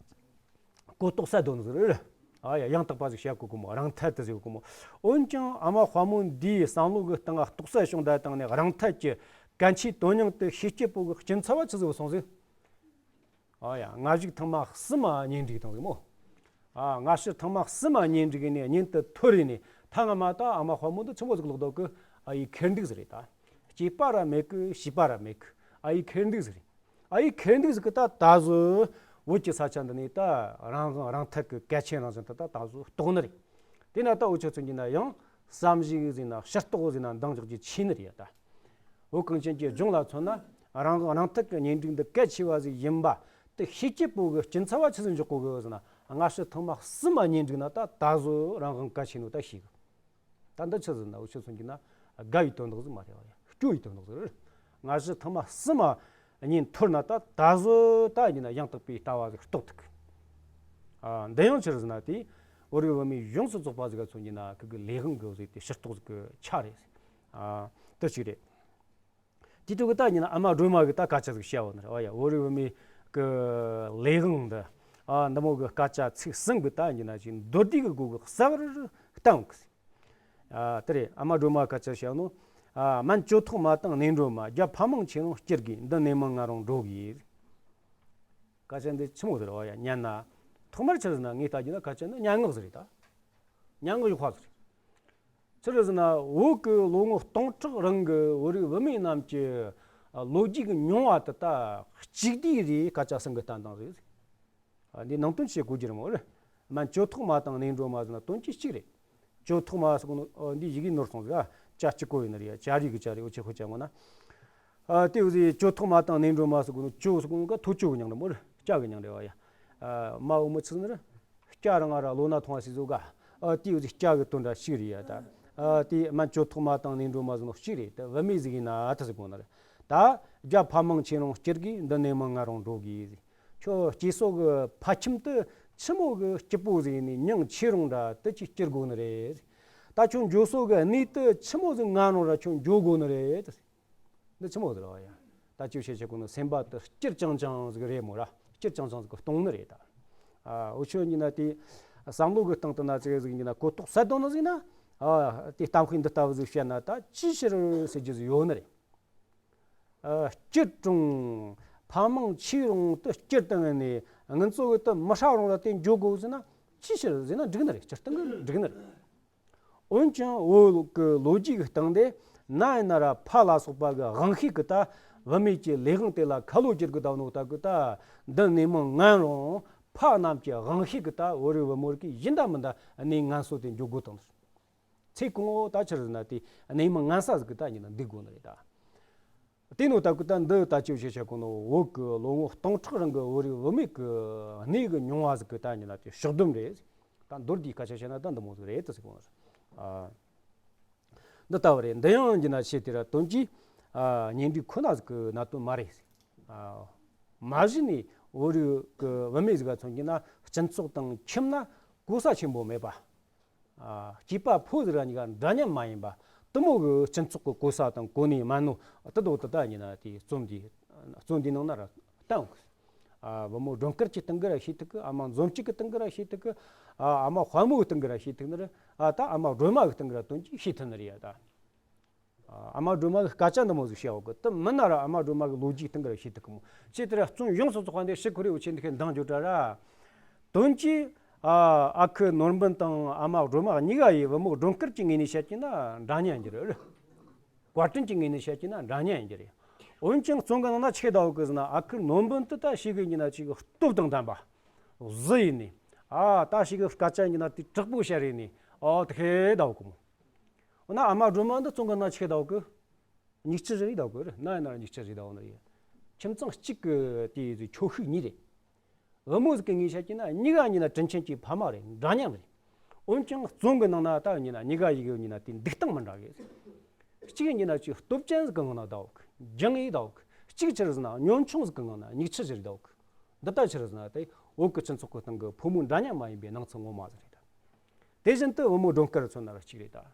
གོ་རྟོགས་སད་དོ་ནི་ཟེར་རེད། ཨ་ཡ་ཡང་དག་པ་ཟིག་བཤད་གོ་གི་མོ་རང་ཐད་དུ་ཟེར་གོ་གི་མོ། འོན་ཀྱང་ཨ་མ་དཔའ་མོ་འདིའི་བསམ་བློ་གི་སྟེང་ང་རྟོགས་སད་བྱུང་ད་བཏང་ནས་རང་ཐད་ཀྱི་གལ་ཆེའི་དོན་སྙིང་དེ་ཤེས་སྐྱེ་པོ་གི་སྐྱིན་ཚབ་བ་ཆི་ཟིག་སོང་ཟིག་ཨ་ཡ་སྔ་གཞུག་ཐེངས་མ་གསུམ་མ་གཉེན་སྒྲིག་བཏང་ཟིག་མོ། ཨ་སྔ་ཕྱི་ཐེངས་མ་གསུམ་མ་གཉེན་སྒྲིག་ནས་གཉེན་དུ་ཐོར་རེ་ནས་ཐ་ང་མ་ད་ཨ་མ་དཔའ་མོ་འདི་ཆི་མོ་ཟིག་ལོག་འདུག་གི་ཨ་ཡི་ཁེར་འདུག་ཟིག་རེད་ད། སྐྱེས་པ་ར་མེད་གི་བྱིས་པ་ར་མེད་གི་ཨ་ཡི་ཁེར་འདུག་ཟིག་རེད། ཨ་ཡི་ཁེར་འདུག་ཟིག་གི་ད་ད་གཟོད་བོད་ཀྱི་ས་ཆ་འདི་ནས་ད་རང་དབང་རང་ཐད་གི་གལ་ཆེན་རང་བཞིན་དུ་ད་ད་གཟོད་རྟོགས་ནི་རེད། དེ་ན་ད་འུ་ཆོ་ཚོ་གྱི་ན་ཡང་བསམ་གཞིག་ཟིན་ན་ཕྱིར་རྟོག་ཟིན་ན་འདང་རྒྱག་རྒྱུ་ཆེ་ནི་རེད་ད། བོད་གངས་ཅན་གྱི་ལྗོངས་ལ་མཚོན་ན་རང་དབང་རང་ཐད་ཀྱི་གཉེན་སྒྲིག་འདི་གལ་ཆེ་བ་ཟིག་ཡིན་པ་དེ་ཤེས་སྐྱེ་པོ་གི་སྐྱིན་ཚབ་བ་ཆི་ཟིག་འཇོག་གོ་གི་ཟེར་ན་སྔ་ཕྱི་ཐེངས་མ་གསུམ་མ་གཉེན་སྒྲིག་ན་ད་ད་གཟོད་རང་དབང་གལ་ཆེ་ནོ་ད་ཤེས་གི་ད་འདི་ཆི་ཟེར་ན་འུ་ཆོ་ཚོ་གྱི་ན་དགའ་བའི་དོན་དག་ཟིག་མ་རེད་བ་ཡ་སྐྱོ་བའི་དོན་དག་ཟིག་རེད། སྔ་ཕྱི་ཐེངས་མ་གསུམ་མ་གཉེན་ཐོར་ན་ད་ད་གཟོད་ད་ཡིན་ན་ཡང་དག་པའི་ལྟ་བ་ཟིག་རྟོགས་ཐུབ་གི་ཨ་འདི་ཡང་ཆི་ཟེར་ན་དེ་བོད་རིགས་བུད་མེད་ཡོངས་སུ་རྫོགས་པ་ཟིག་ག་མཚོན་གྱི་ན་ཁི་གི་ལས་དབང་གི་ཟིག་དེ་ཕྱིར་རྟོག་ཟིག་གི་ཆ་རེད། ཨ་དེ་ཅིག་རེད། དེ་དུས་ཀྱི་ད་ཡིན་ན་ཨ་མ་སྒྲོལ་མ་གི་ད་སྐད་ཆ་ཟིག་བཤད་བ་ནི་རེད་བ་ཡ། བོད་རིགས་བུད་མེད་ཀྱི་ལས་དབང་འདི་ཨ་འདི་མོ་གི་སྐད་ཆ་ཚིག་གསུམ་གི་ད་ཡིན་ན་ཅིག་མདོར་བསྡུས་ཀྱི་སྒོ་གི་གསལ་བར་བསྟན་གི་ཨ་དེ་རེད། ཨ་མ་སྒྲོལ་མ་སྐད་ཆ་བཤད་ནོ། ཨ་སྨན་ཇོ་ཐོག་མ་དང་ནས་སྒྲོལ་མ། རྒྱ་ཕ་མང་ཆེ་རུང་སྐྱུར་དགོས། འདི་ནས་མིན་ང་རང་འགྲོ་དགོས། སྐད་ཆ་འདི་ཆི་མོ་ཟེར་བ་ཡ་ཉན་ན། ཐོག་མར་ཆི་ཟེར་ན་ངས་ལྟ་རྒྱུ་ན་སྐད་ཆ་འདི་སྙན་ངག་ཟིག་རེད་ད། སྙན་ངག་ཡག་པ་ཟིག་རེད། ཆི་རེད་ཟེར་ན་བོད་ཀྱི་ལོ་ངོ་སྟོང་ཕྲག་རིང་གི་བོད་རིགས་བུད་མེད་རྣམས་ཀྱི་ཨ་ལོ་རྒྱུས་ཀྱི་མྱོང་བ་དེ་ད་གཅིག་བསྡུས་རེད། སྐད་ཆ་གསུམ་གི་བསྟན་སྟངས་རེད། ཨ་འདི་ནང་དོན་ཆེ་གོ་རྒྱུ་རེད་མོ་རེད། སྨན་ཇོ་ཐོག་མ་དང་ནས་སྒྲོལ་མ་ཟེར་ན་དོན་གྱིས་གཅིག་རེད། ཇོ་ཐོག་མ་ཟེར་གོ་ནོ་ཨ་འདི་ཡི་གེ་ནོར་སོང་ཟིག་ཨ་ཇ་གཅིག་པོ་ཡིན་ནི་རེད་ཡ། ཇ་རིགས་ཀྱི་ཇ་རེད། འུ་ཆོས་ཁོ་ཅག་ངོ་ན། ཨ་དེ་འུ་ཟིག་ཇོ་ཐོག་མ་དང་ནས་སྒྲོལ་མ་ཟེར་གོ་ནོ་ཇོ་ཟེར་གོ་ནོ་ག་ཐོ་ཅོ་གི་མྱིང་རེད་མོ་རེད། སྐྱ་གི་མྱིང་རེད་བ་ཡ། ཨ་མ་འོ་མོ་ཚིག་ནི་རེད། སྐྱ་རང་ང་ར་ལོ་ན་ཐོང་བ་སི་ཟོ་ག་ཨ་དེ་འོ་ཟིག་སྐྱ་གི་དོན་འདྲ་ཞིག་རེད་ཡ་ད། ཨ་དེ་སྨན་བཅོས་ཐོག་མ་དང་ནས་འགྲོ་མ་ཟོ་ནོ་ཞིག་རེད་ད། བུད་མེད་ཟིག་ཡིན་ན་ཨ་ཐི་ཟིག་གོ་ནི་རེད། ད་རྒྱ་ཕ་མང་ཆེ་རུང་སྐྱུར་གི་འདི་ནས་མང་ང་རུང་འགྲོ་གི་ཟིག་ཁྱོད་སྐྱེས་སོ་གི་ཕ་ཁྱིམ་དུ་ཆི་མོ་གི་སྐྱིད་པོ་ཟིག་ནས་མྱང་ཆེ་རུང་འདྲ་དུ་ཅིག་སྐྱུར་དགོ་ནི་རེད། ད་ཁྱོད་འགྱོ་སོ་གི་གནས་དུ་ཆི་མོ་ཟིག་ང་རུང་ར་ཁྱོད་འགྱོ་དགོ་ནི་རེད། འདི་ཆི་མོ་ཟིག་རེད་བ་ཡ། ད་ཅིག་བཤད་ཆེ་གོ་ནི་སེམས་པ་དུ་སྐྱུར་ཅང་ཅང་ཟིག་རེད་མོ་ར། སྐྱུར་ཅང་ཅང་ཟིག་གཏོང་ནི་རེད་ད། ཨ་འུ་ཆོ་ཡིན་ན་དེ་བསམ་བློ་གི་སྟེང་དུ་ན་ཙིག་ཟིག་ཡིན་ན་གོ་རྟོགས་སད་དོ་ནི་ཟིག་ན། ཨ་དེ་གཏམ་དཔེ་འདི་ལྟ་བུ་ཟིག་བཤད་ན་ད་ཅི་ཕྱིར་ཟེར་རྒྱུ་ཟིག་ཡོད་ནི་རེད། ཨ་སྐྱུར་རུང་ཕ་མང་ཆེ་རུང་དུ་སྐྱུར་བཏང་ནས་ངན་གཙོ་གི་དུ་མི་ཧྲ་རུང་ལ་དེ་འཇོག་དགོས་ཟེར་ན་ཅི་ཕྱིར་ཟེར་ན་འགྲིག་ནི་རེད། སྤྱིར་བཏང་གི་འགྲིག་ནི་རེད། འོན་ཀྱང་བོད་ཀྱི་ལོ་རྒྱུས་ཀྱི་སྟེང་དེ་ན་ཡིན་ན་ར་ཕ་ལ་སོགས་པ་གི་དབང་ཤེད་ཀྱི་ད་བུད་མེད་ཀྱི་ལས་དབང་དེ་ལ་ཁ་ལོ་བསྒྱུར་གི་ད་ནོ་ད་གི་ད་འདི་ནས་མང་ང་རུང་ཕ་རྣམས་ཀྱི་དབང་ཤེད་ཀྱི་ད་བོད་རིགས་བུ་མོ་རིགས་ཀྱི་ཡིན་ད་མིན་ད་གནས་ངན་གསོ་དེ་འཇོག་དགོས་དང་། ཚེ་གང་བོ་ད་ཕྱིར་ཟེར་ན་དེ་གནས་མི་ངན་ས་ཟིག་གི་ད་ཉིན་ན་འདུག་དགོས་ནི་རེད་ད། དེ་ནོ་ད་གི་ད་འདི་ད་ཅི་བཤད་བྱ་གོ་ནོ་བོད་གི་ལོ་ངོ་སྟོང་ཕྲག་རིང་གི་བོད་རིགས་བུད་མེད་གི་གནས་གི་མྱོང་བ་ཟིག་གི་ད་ཉིན་ན་དེ་ཕྱོགས་བསྡོམས་རེད། ད་མདོར་བསྡུས་སྐད་ཆ་བཤད་ན་ད་འདི་མོ་ཟིག་རེད་ད་ཟེར་གོ་ནོ། ཨ་འདི་ལྟ་བུ་རེད། འདི་ཡང་ཉིན་ན་བཤད་དེ་ར་དོན་གྱིས་ཨ་གཉེན་སྒྲིག་ཁོ་ན་ཟིག་གི་གནད་དོན་མ་རེད། ཨ་མ་གཞི་ནས་བོད་རིགས་གི་བུད་མེད་ཟིག་ག་མཚོན་གྱི་ན་སྤྱི་ཚོགས་དང་ཁྱིམ་ན་གོ་ས་ཆེན་པོ་མེད་པ། ཨ་སྐྱེས་པ་ཕོ་ཟེར་ར་གཉིས་ཀ་འདྲ་མཉམ་མ་ཡིན་པ། དེ་མོ་གི་སྤྱི་ཚོགས་ཀྱི་གོ་ས་དང་གོ་གནས་དམན་ནོ་དེ་དོ་དེ་ད་ཉིན་ན་དེ་རྩོམ་འདི་རྩོམ་འདི་ནང་ན་ར་བསྟན་འོང་གི། ཨ་བུ་མོ་སྒྲོལ་དཀར་གྱི་སྟེང་གི་ར་ཤེས་ཐུབ་གི། ཨ་མ་འཛོམས་སྐྱིད་ཀྱི་སྟེང་གི་ར་ཤེས་ཐུབ་གི། ཨ་ཨ་མ་དཔའ་མོའི་སྟེང་གི་ར་ཤེས་ཐུབ་ནི་རེད། ཨ་ད་ཨ་མ་སྒྲོལ་མ་གི་སྟེང་གི་ར་དོན་གྱིས་ཤེས་ཐུབ་ནི་རེད་ཡ་ད། ཨ་མ་སྒྲོལ་མ་གི་སྐད་ཆ་འདི་མོ་ཟིག་བཤད་འོག་གི་དེ་མིན་ན་ར་ཨ་མ་སྒྲོལ་མ་གི་ལོ་རྒྱུས་སྟེང་གི་ར་ཤེས་ཐུབ་གི་མོ། ཅི་ལྟར་རྩོམ་ཡོངས་སུ་རྫོགས་པ་འདི་ཤི་ཁོ་རེ་འུ་ཆེ་འདི་ཁའི་འདང་རྒྱུ་དྲ་ར། དོན་གྱིས་ཨ་ཨ་ཁུ་ནོར་འབུམ་དང་ཨ་མ་སྒྲོལ་མ་གཉིས་ཀ་ཡི་བུ་མོ་སྒྲོལ་དཀར་གྱི་ངོས་ནས་བཤད་ཀྱི་ན་འདྲ་མཉམ་གྱི་རེད། བཀའ་དྲིན་གྱི་ངོས་ནས་བཤད་ཀྱི་ན་འདྲ་མཉམ་གྱི་རེད། འོན་ཀྱང་རྩོམ་གི་ནང་ན་ཆེ་ཟླ་བོ་གི་ཟེར་ན་ཨ་ཁུ་ནོར་འབུམ་དེ་ད་ཤི་གི་ཡིན་ན་ཅིག་སྟོབས་དང་ལྡན་པ་གཟི་ཡིན་ནི། ཨ་ད་ཤི་གི་སྐད་ཆ་ཡིན་ན་དེ་དྲག་པོ་བཤད་རེད་ནི། ཨ་དེ་ཁའི་ཟླ་བོ་གི་མོ། འོ་ན་ཨ་མ་སྒྲོལ་མ་འདི་རྩོམ་གི་ནང་ཆེ་ཟླ་བོ་གི། མིག་ཆུ་རེ་རེ་ཟླ་གི་རེད། ན་ཡིན་ན་ར་མིག་ཆུ་རེ་ཟླ་བ་ནི་རེད། ཁྱིམ་ཚང་གཅིག་གི་དེ་ཆོས་ཤིག་གཉིས་རེད། བུ་མོ་ཟིག་གི་ངོས་བཤད་ཀྱི་ན་གཉིས་ཀ་གཉིས་ན་དྲིན་ཆེན་གྱི་ཕ་མ་རེད། འདྲ་མཉམ་རེད། འོན་ཀྱང་རྩོམ་གི་ནང་ན་ད་གཉིས་ན་གཉིས་ཀ་ཡི་གི་གཉིས་ན་དེ་འདུག་སྟངས་མི་འདྲ་གི། གཅིག་གཉིས་ན་ཅིག་སྟོབས་ཅན་ཟིག་གི་ངང་ན་ཟླ་གི། སྦྱངས་ཡི་ཟླ་གི། གཅིག་ཆི་རེད་ཟེར་ན་ཉམ་ཆུང་ཟིག་གི་ངང་ན་མིག་ཆུ་ཟིག་རེད་ཟླ་གི། འདི་ལྟ་ཆི་རེད་ཟེར་ན་དེ་བོད་གི་སྤྱི་ཚོགས་གི་སྟེང་གི་ཕོ་མོ་འདྲ་མཉམ་མ་ཡིན་པའི་སྣང་ཚུལ་ངོ་མ་ཟིག་རེད། དེ་བཞིན་དུ་བུ་མོ་སྒྲོལ་དཀར་མཚོན་ན་ར་གཅིག་རེད་ད།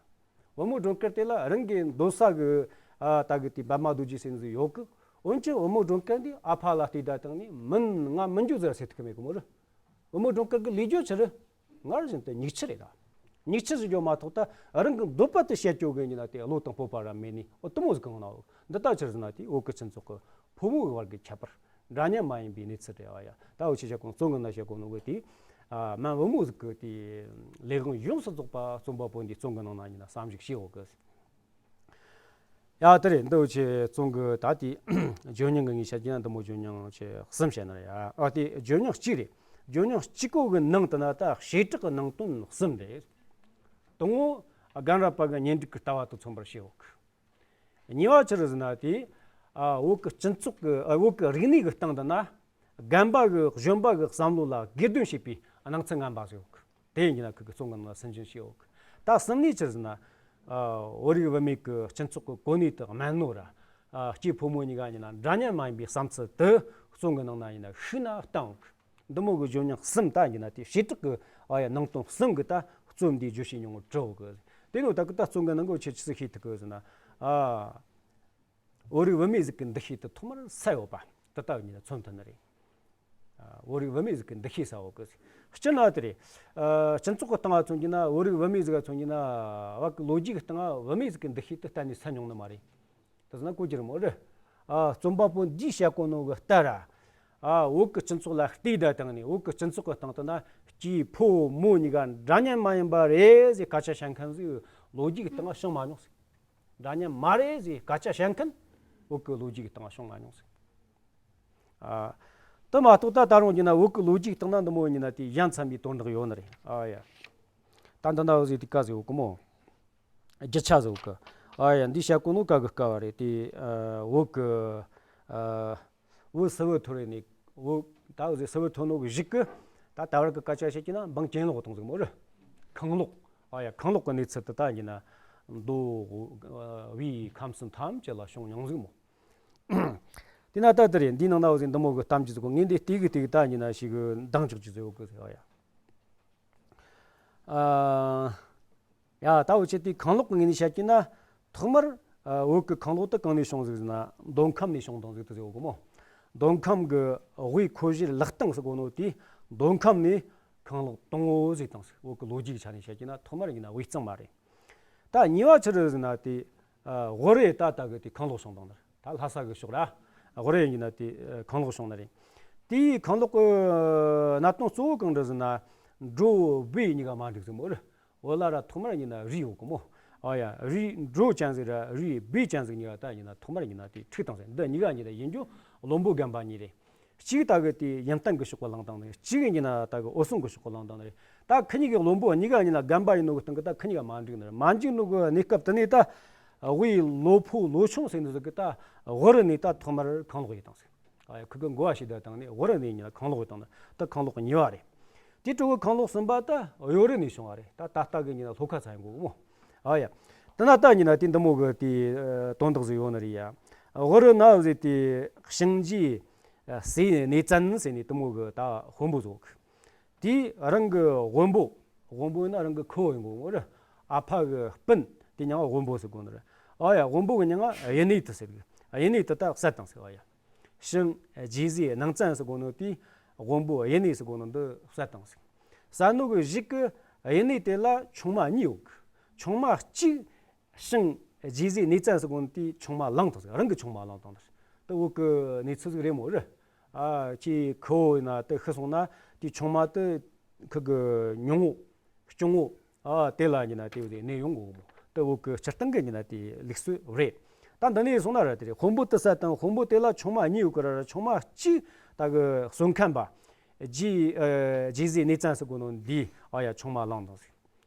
བུ་མོ་སྒྲོལ་དཀར་དེ་ལ་རང་གི་འདོད་ས་གི་ཨ་ད་གི་དེ་པདྨ་རྡོ་རྗེ་ཟེར་ནི་ཟིག་ཡོད་གི། འོན་ཀྱང་བུ་མོ་སྒྲོལ་དཀར་འདི་ཨ་ཕ་ལ་བལྟས་ད་བཏང་ནས་མིན་ང་མི་འགྱོ་ཟེར་ཟེར་ཐུབ་ཀི་མེད་གི་མོ་རེད། བུ་མོ་སྒྲོལ་དཀར་གི་ལས་རྒྱུ་ཆི་རེད། སྔར་བཞིན་དུ་མིག་ཆུ་རེད་ད། མིག་ཆུ་ཟེར་རྒྱུ་མ་གཏོགས་ད་རང་གི་འདོད་པ་དེ་བཤད་རྒྱུ་གི་ཡིན་ན་དེ་བློ་དང་སྤོབས་པ་ར་མེད་ནི་འོ་དེ་མོ་ཟིག་གི་ངང་ན་འོ་འདི་ལྟ་ཆི་རེད་ཟེར་ན་དེ་བོད་གི་སྤྱི་ཚོགས་གི་ཕོ་མོ་གི་བར་གྱི་ཁྱད་པར་འདྲ་མཉམ་མ་ཡིན་པའི་གནས་ཚུལ་རེད་བ་ཡ། ད་འུ་ཆོས་བཤད་གོ་རྩོམ་གི་ནང་བཤད་གོ་ནོ་གི་དེ་ཨ་སྨན་བུ་མོ་ཟིག་གི་དེ་ལས་དབང་ཡོངས་སུ་རྫོགས་པ་རྩོམ་པ་པོ་འདིས་རྩོམ་གི་ནང་ན་ཡིན་ན་བསམ་གཞིག་བྱེད་འོ་གི། ཡ་དེ་རེད། འདི་འུ་ཆོས་རྩོམ་གི་ད་དེ་བརྗོད་སྙིང་གི་ངས་བཤད་ཀྱི་ན་འདི་མོ་བརྗོད་སྙིང་ཆེ་གསུམ་བཤད་ན་རེད་ཡ། ཨ་དེ་བརྗོད་སྙིང་གཅིག་རེད། བརྗོད་སྙིང་གཅིག་གོ་གི་ནང་དུ་ན་ད་བྱེ་བྲག་གི་ནང་དོན་གསུམ་རེད། དང་པོ་རྒན་རབས་པ་གི་གཉེན་སྒྲིག་གི་ལྟ་བ་དང་མཚུངས་པར་བྱེད་འོ་གི། གཉིས་པ་ཆི་རེད་ཟེར་ན་དེ། ཨ་བོད་ཀྱི་སྤྱི་ཚོགས་ཀྱི་ཨ་བོད་ཀྱི་རིག་གནས་ཀྱི་སྟེང་དུ་ན། རྒན་པ་གི་གཞོན་པ་གི་བསམ་བློ་ལ་སྒེར་དོན་བྱེད་པའི་སྣང་ཚུལ་ངན་པ་ཟིག་ཡོད་གི། དེ་ཡིན་གྱི་ན་ཁོ་གི་རྩོམ་གི་ནང་ལ་སུན་འབྱིན་བྱས་ཡོད་གི། ད་གསུམ་ནས་ཆི་རེད་ཟེར་ན། ཨ་བོད་རིགས་བུད་མེད་ཀྱི་སྤྱི་ཚོགས་ཀྱི་གོ་གནས་དེ་དམན་ནོ་ར། ཨ་སྐྱེས་ཕོ་མོ་གཉིས་ཀ་ཡིན་ན་འདྲ་མཉམ་མ་ཡིན་པའི་བསམ་ཚུལ་དེ་རྩོམ་གི་ནང་ན་ཡིན་ན་ཤུགས་ན་བཏང་འོང་གི། འདི་མོ་གི་བརྗོད་སྙིང་གསུམ་ད་ཡིན་ན་དེ་བྱེ་བྲག་གི་ཨ་ཡ་ནང་དོན་གསུམ་གི་ད་རྩོམ་འདིའི་བརྗོད་བྱའི་མྱོང་བ་བྲི་འོ་གི། དེ་ནས་ད་གི་ད་རྩོམ་གི་ནང་གི་ཆི་ཆི་ཟིག་ཤེས་ཐུབ་གི་ཟེར་ན། ཨ་བོད་རིགས་བུད་མེད་ཟིག་གི་འདུ་ཤེས་དེ་ཐོག་མར་ཟ་ཡོད་པ་དེ་ལྟ་བུ་ཡིན་ན་མཚོན་ཐུབ་ནི་རེད། ཨ་བོད་རིགས་བུད་མེད་ཟིག་གི་འདུ་ཤེས་ཟ་འོ་གི། སྤྱིར་ན་དེ་རེད། ཨ་སྤྱི་ཚོགས་གི་སྟེང་ང་མཚོན་གྱི་ན་བོད་རིགས་བུད་མེད་ཟིག་ག་མཚོན་གྱི་ན་བོད་གི་ལོ་རྒྱུས་གི་སྟེང་ང་བུད་མེད་ཟིག་གི་འདུ་ཤེས་དེ་གཏན་ནས་ཟ་མྱོང་ནི་མ་རེད། དེ་ཟེར་ན་གོ་རྒྱུ་རེད་མོ་རེད། ཨ་རྩོམ་པ་པོ་འདིས་བཤད་གོ་ནོ་གི་ལྟར་ར། ཨ་བོད་གི་སྤྱི་ཚོགས་ལ་བལྟས་ད་བཏང་ནས་བོད་གི་སྤྱི་ཚོགས་གི་སྟེང་དུ་ན་སྐྱེས་ཕོ་མོ་གཉིས་ཀ་འདྲ་མཉམ་མ་ཡིན་པ་རེད་ཟེར་སྐད་ཆ་བཤད་མཁན་ཟིག་ལོ་རྒྱུས་གི་སྟེང་ང་བྱུང་མ་མྱོང་ཟིག་འདྲ་མཉམ་མ་རེད་ཟེར་སྐད་ཆ་བཤད་མཁན་བོད་གི་ལོ་རྒྱུས་གི་སྟེང་ང་བྱུང་མ་མྱོང་ཟིག་ཨ་དེ་མ་གཏོགས་ད་ད་རུང་ཡིན་ན་བོད་གི་ལོ་རྒྱུས་གི་སྟེང་ན་འདི་མོ་ཡིན་ན་དེ་ཡ་མཚན་པའི་དོན་དག་ཡོད་ནི་རེད། ཨ་ཡ། ད་འདི་འདྲ་བོ་ཟིག་དེ་ག་ཟིག་ཡོད་གི་མོ། རྒྱུ་ཆ་ཟིག་ཡོད་གི། ཨ་ཡ་འདི་བཤད་གོ་ནོ་ག་གི་སྐབས་རེད་དེ། ཨ་བོད་གི་ཨ་བོད་སིལ་བུ་ཐོར་བའི་ནས་ འོ་ད་འོ་ཟེ་སི་བུ་ཐོན་ནོ་གི་གཞུག་གི་ད་ད་བར་གི་སྐད་ཆ་བཤད་ཀྱི་ན་འབངས་གྱེན་ལོག་བཏང་ཟིག་མོ་རེད། ཁང་ལོག་ཨ་ཡ་ཁང་ལོག་གི་གནས་ཚུལ་དེ་ད་ཡིན་ན་མདོ་དབུས་ཁམས་གསུམ་ཐམས་ཅད་ལ་བྱུང་མྱོང་ཟིག་མོ། དེ་ན་ད་དེ་རེད། འདིའི་ནང་ན་འོ་ཟེ་འདི་མོ་གི་གཏམ་རྒྱུད་ཟིག་གོ། ངས་འདི་ལྟས་གི་ལྟས་གི་ད་ཡིན་ན་ཞིག་གི་འདང་ཆོག་རྒྱུ་ཟིག་ཡོད་གི་ཟེར་བ་ཡ། ཨ། ཡ་ད་འུ་ཆོ་དེའི་ཁང་ལོག་གི་ངོས་ནས་བཤད་ཀྱི་ན། ཐོག་མར་ཨ་བོད་ཀྱི་ཁང་ལོག་དེ་གང་ནས་བྱུང་ཟིག་ཟེར་ན། མདོ་ཁམས་ནས་བྱུང་བཏང་ཟིག་དེ་ཟེར་གོ་མོ། མདོ་ཁམས་ཀྱི་དབུས་ཁོ་བྱེར་ལག་སྟེང་ཟེར་གོ་ནོ་དེ་མདོ་ཁམས་ནས་ཁང་ལོག་དང་བོ་ཟིག་བཏང་ཟིག་བོད་ཀྱི་ལོ་རྒྱུས་ཀྱི་ཆ་ནས་བཤད་ཀྱི་ན་ཐོག་མར་ཡིན་ན་དབུས་གཙང་མ་རེད། ད་གཉིས་པ་ཆི་རེད་ཟེར་ན་དེ་ཨ་དབུ་རུ་ད་ལྟ་གི་དེ་ཁང་ལོག་བྱུང་བཏང་ནི་རེད། ད་ལྷ་ས་གི་ཕྱོགས་ར་དབུ་རུ་ཡིན་ན་དེ་ཨ་ཁང་ལོག་བྱུང་ནི་རེད། དེའི་ཁང་ལོག་གི་གནད་དོན་གཙོ་བོ་གང་རེད་ཟེར་ན། འབྲོག་སྦས་གཉིས་ཀ་མ་འགྲིག་ཟིག་མོ་རེད། བོད་ལ་ར་ཐོག་མར་ཡིན་ན་རུས་ཡོད་གི་མོ། ཨ་ཡ་རུས་འབྲོག་ཅན་ཟིག་ར་རུས་སྦས་ཅན་ཟིག་གཉིས་ཀ་ད་ཡིན་ན་ཐོག་མར་ཡིན་ན་དེ་འཁྲུག་བཏང་ཟིག་འདི་གཉིས་ཀ་ཡིན་ན་ཡིན་རྒྱུ་བློན་པོ་རྒན་པ་གཉིས་རེད། གཅིག་ད་གི་དེ་ཡུན་བརྟན་གི་ཕྱོགས་གི་ལངས་བཏང་ནི་རེད། གཅིག་ཡིན་ན་ད་གི་འོད་སྲུང་གི་ཕྱོགས་གི་ལངས་བཏང་ནི་རེད། ད་ཁི་གཉིས་ཀྱི་བློན་པོ་གཉིས་ཀ་ཡིན་ན་རྒན་པ་ཡིན་ནོ་གི་སྟེང་གི་ད་ཁི་གཉིས་ཀ་མ་འགྲིག་ནི་རེད། མ་འགྲིག་ནོ་གི་གནས་སྐབས་དེ་ནས་ད་དབུས་ལོ་ཕོ་ལོ་ཆུང་ཟེར་ནི་ཟིག་གི་ད་དབུ་རུ་ནས་ད་ཐོག་མར་ཁང་ལོག་ཡིན་བཏང་ཟིག་ཨ་ཡ་ཁི་གི་འགོ་བ་ཞིག་ད་བཏང་ནས་དབུ་རུ་ནས་ཡིན་ན་ཁང་ལོག་ཡིན་བཏང་ནི་ད་ཁང་ལོག་གཉིས་པ་རེད། དེ་འཕྲོ་གི་ཁང་ལོག་གསུམ་པ་ད་གཡོ་རུ་ནས་བྱུང་བ་རེད། ད་ད་ལྟ་གི་ཡིན་ན་ལྷོ་ཁ་ཚ་ཡིན་གོ་མོ། ཨ་ཡ། དེ་ན་ད་ཡིན་ན་དེ་འདི་མོ་གི་དེ་ཨ་དོན་དག་ཟིག་ཡོད་ནི་རེད་ཡ། དབུ་རུ་ན་ཟེར་དེ་ཤིང་རྗེས་ཨ་ཟས་གནས་བཙན་ཟེར་ནས་དེ་མོ་གི་ད་དཔོན་པོ་ཟིག་དེ་རང་གི་དཔོན་པོ། དཔོན་པོ་ཡིན་ན་རང་གི་ཁུ་བོ་ཡིན་གོ་མོ་རེད། ཨ་ཕ་གི་སྤུན་དེ་མྱིང་ང་དཔོན་པོ་ཟེར་གོ་ནི་རེད། ཨ་ཡ་དཔོན་པོ་གི་མྱིང་ང་གཡུ་ནས་དེ་ཟེར་གི། གཡུ་ནས་དེ་ད་བསད་བཏང་ཟིག་ཨ་ཡ། ཤིང་རྗེས་ཟས་གནས་བཙན་ཟེར་གོ་ནོ་དེ་དཔོན་པོ་གཡུ་ནས་ཟེར་གོ་ནོ་འདི་བསད་བཏང་ཟིག་བསད་ནོ་གི་གཞུག་གི་གཡུ་ནས་དེ་ལ་ཆུང་མ་གཉིས་ཡོད་གི། ཆུང་མ་གཅིག་ཤིང་རྗེས་ཟས་གནས་བཙན་ཟེར་གོ་ནོ་དེ་ཆུང་མ་བླངས་བཏང་ཟིག་རང་གི་ཆུང་མ་བླངས་བཏང་ཟིག་དེ་བོད་གི་གནས་ཚུལ་ཟིག་རེད་མོ་རེད། ཨ་ཁྱེད་ཁུ་བོ་ཡིན་ན་དེ་ཤི་སོང་ན་དེ་ཆུང་མ་དེ་ཁི་གི་ཉུང་ངོ་སྐྱོ་ངོ་ཨ་དེ་ལ་ཡིན་ན་དེ་བས་གནས་ཡོང་གོ་མོ། དེ་བོད་གི་སྤྱིར་བཏང་གི་ཡིན་ན་དེ་ལུགས་སྲོལ་རེད། ད་འདི་ནས་སོང་ན་ར་དེ་རེད། དཔོན་པོ་དེ་བསད་བཏང་། དཔོན་པོ་དེ་ལ་ཆུང་མ་གཉིས་ཡོད་གི་ར། ཆུང་མ་གཅིག་ད་གི་གསོད་མཁན་པ་རྗེས་ཨ་རྗེས་ཟས་གནས་བཙན་ཟེར་གོ་ནོ་འདི་ཨ་ཡ་ཆུང་མ་བླངས་བཏང་ཟིག་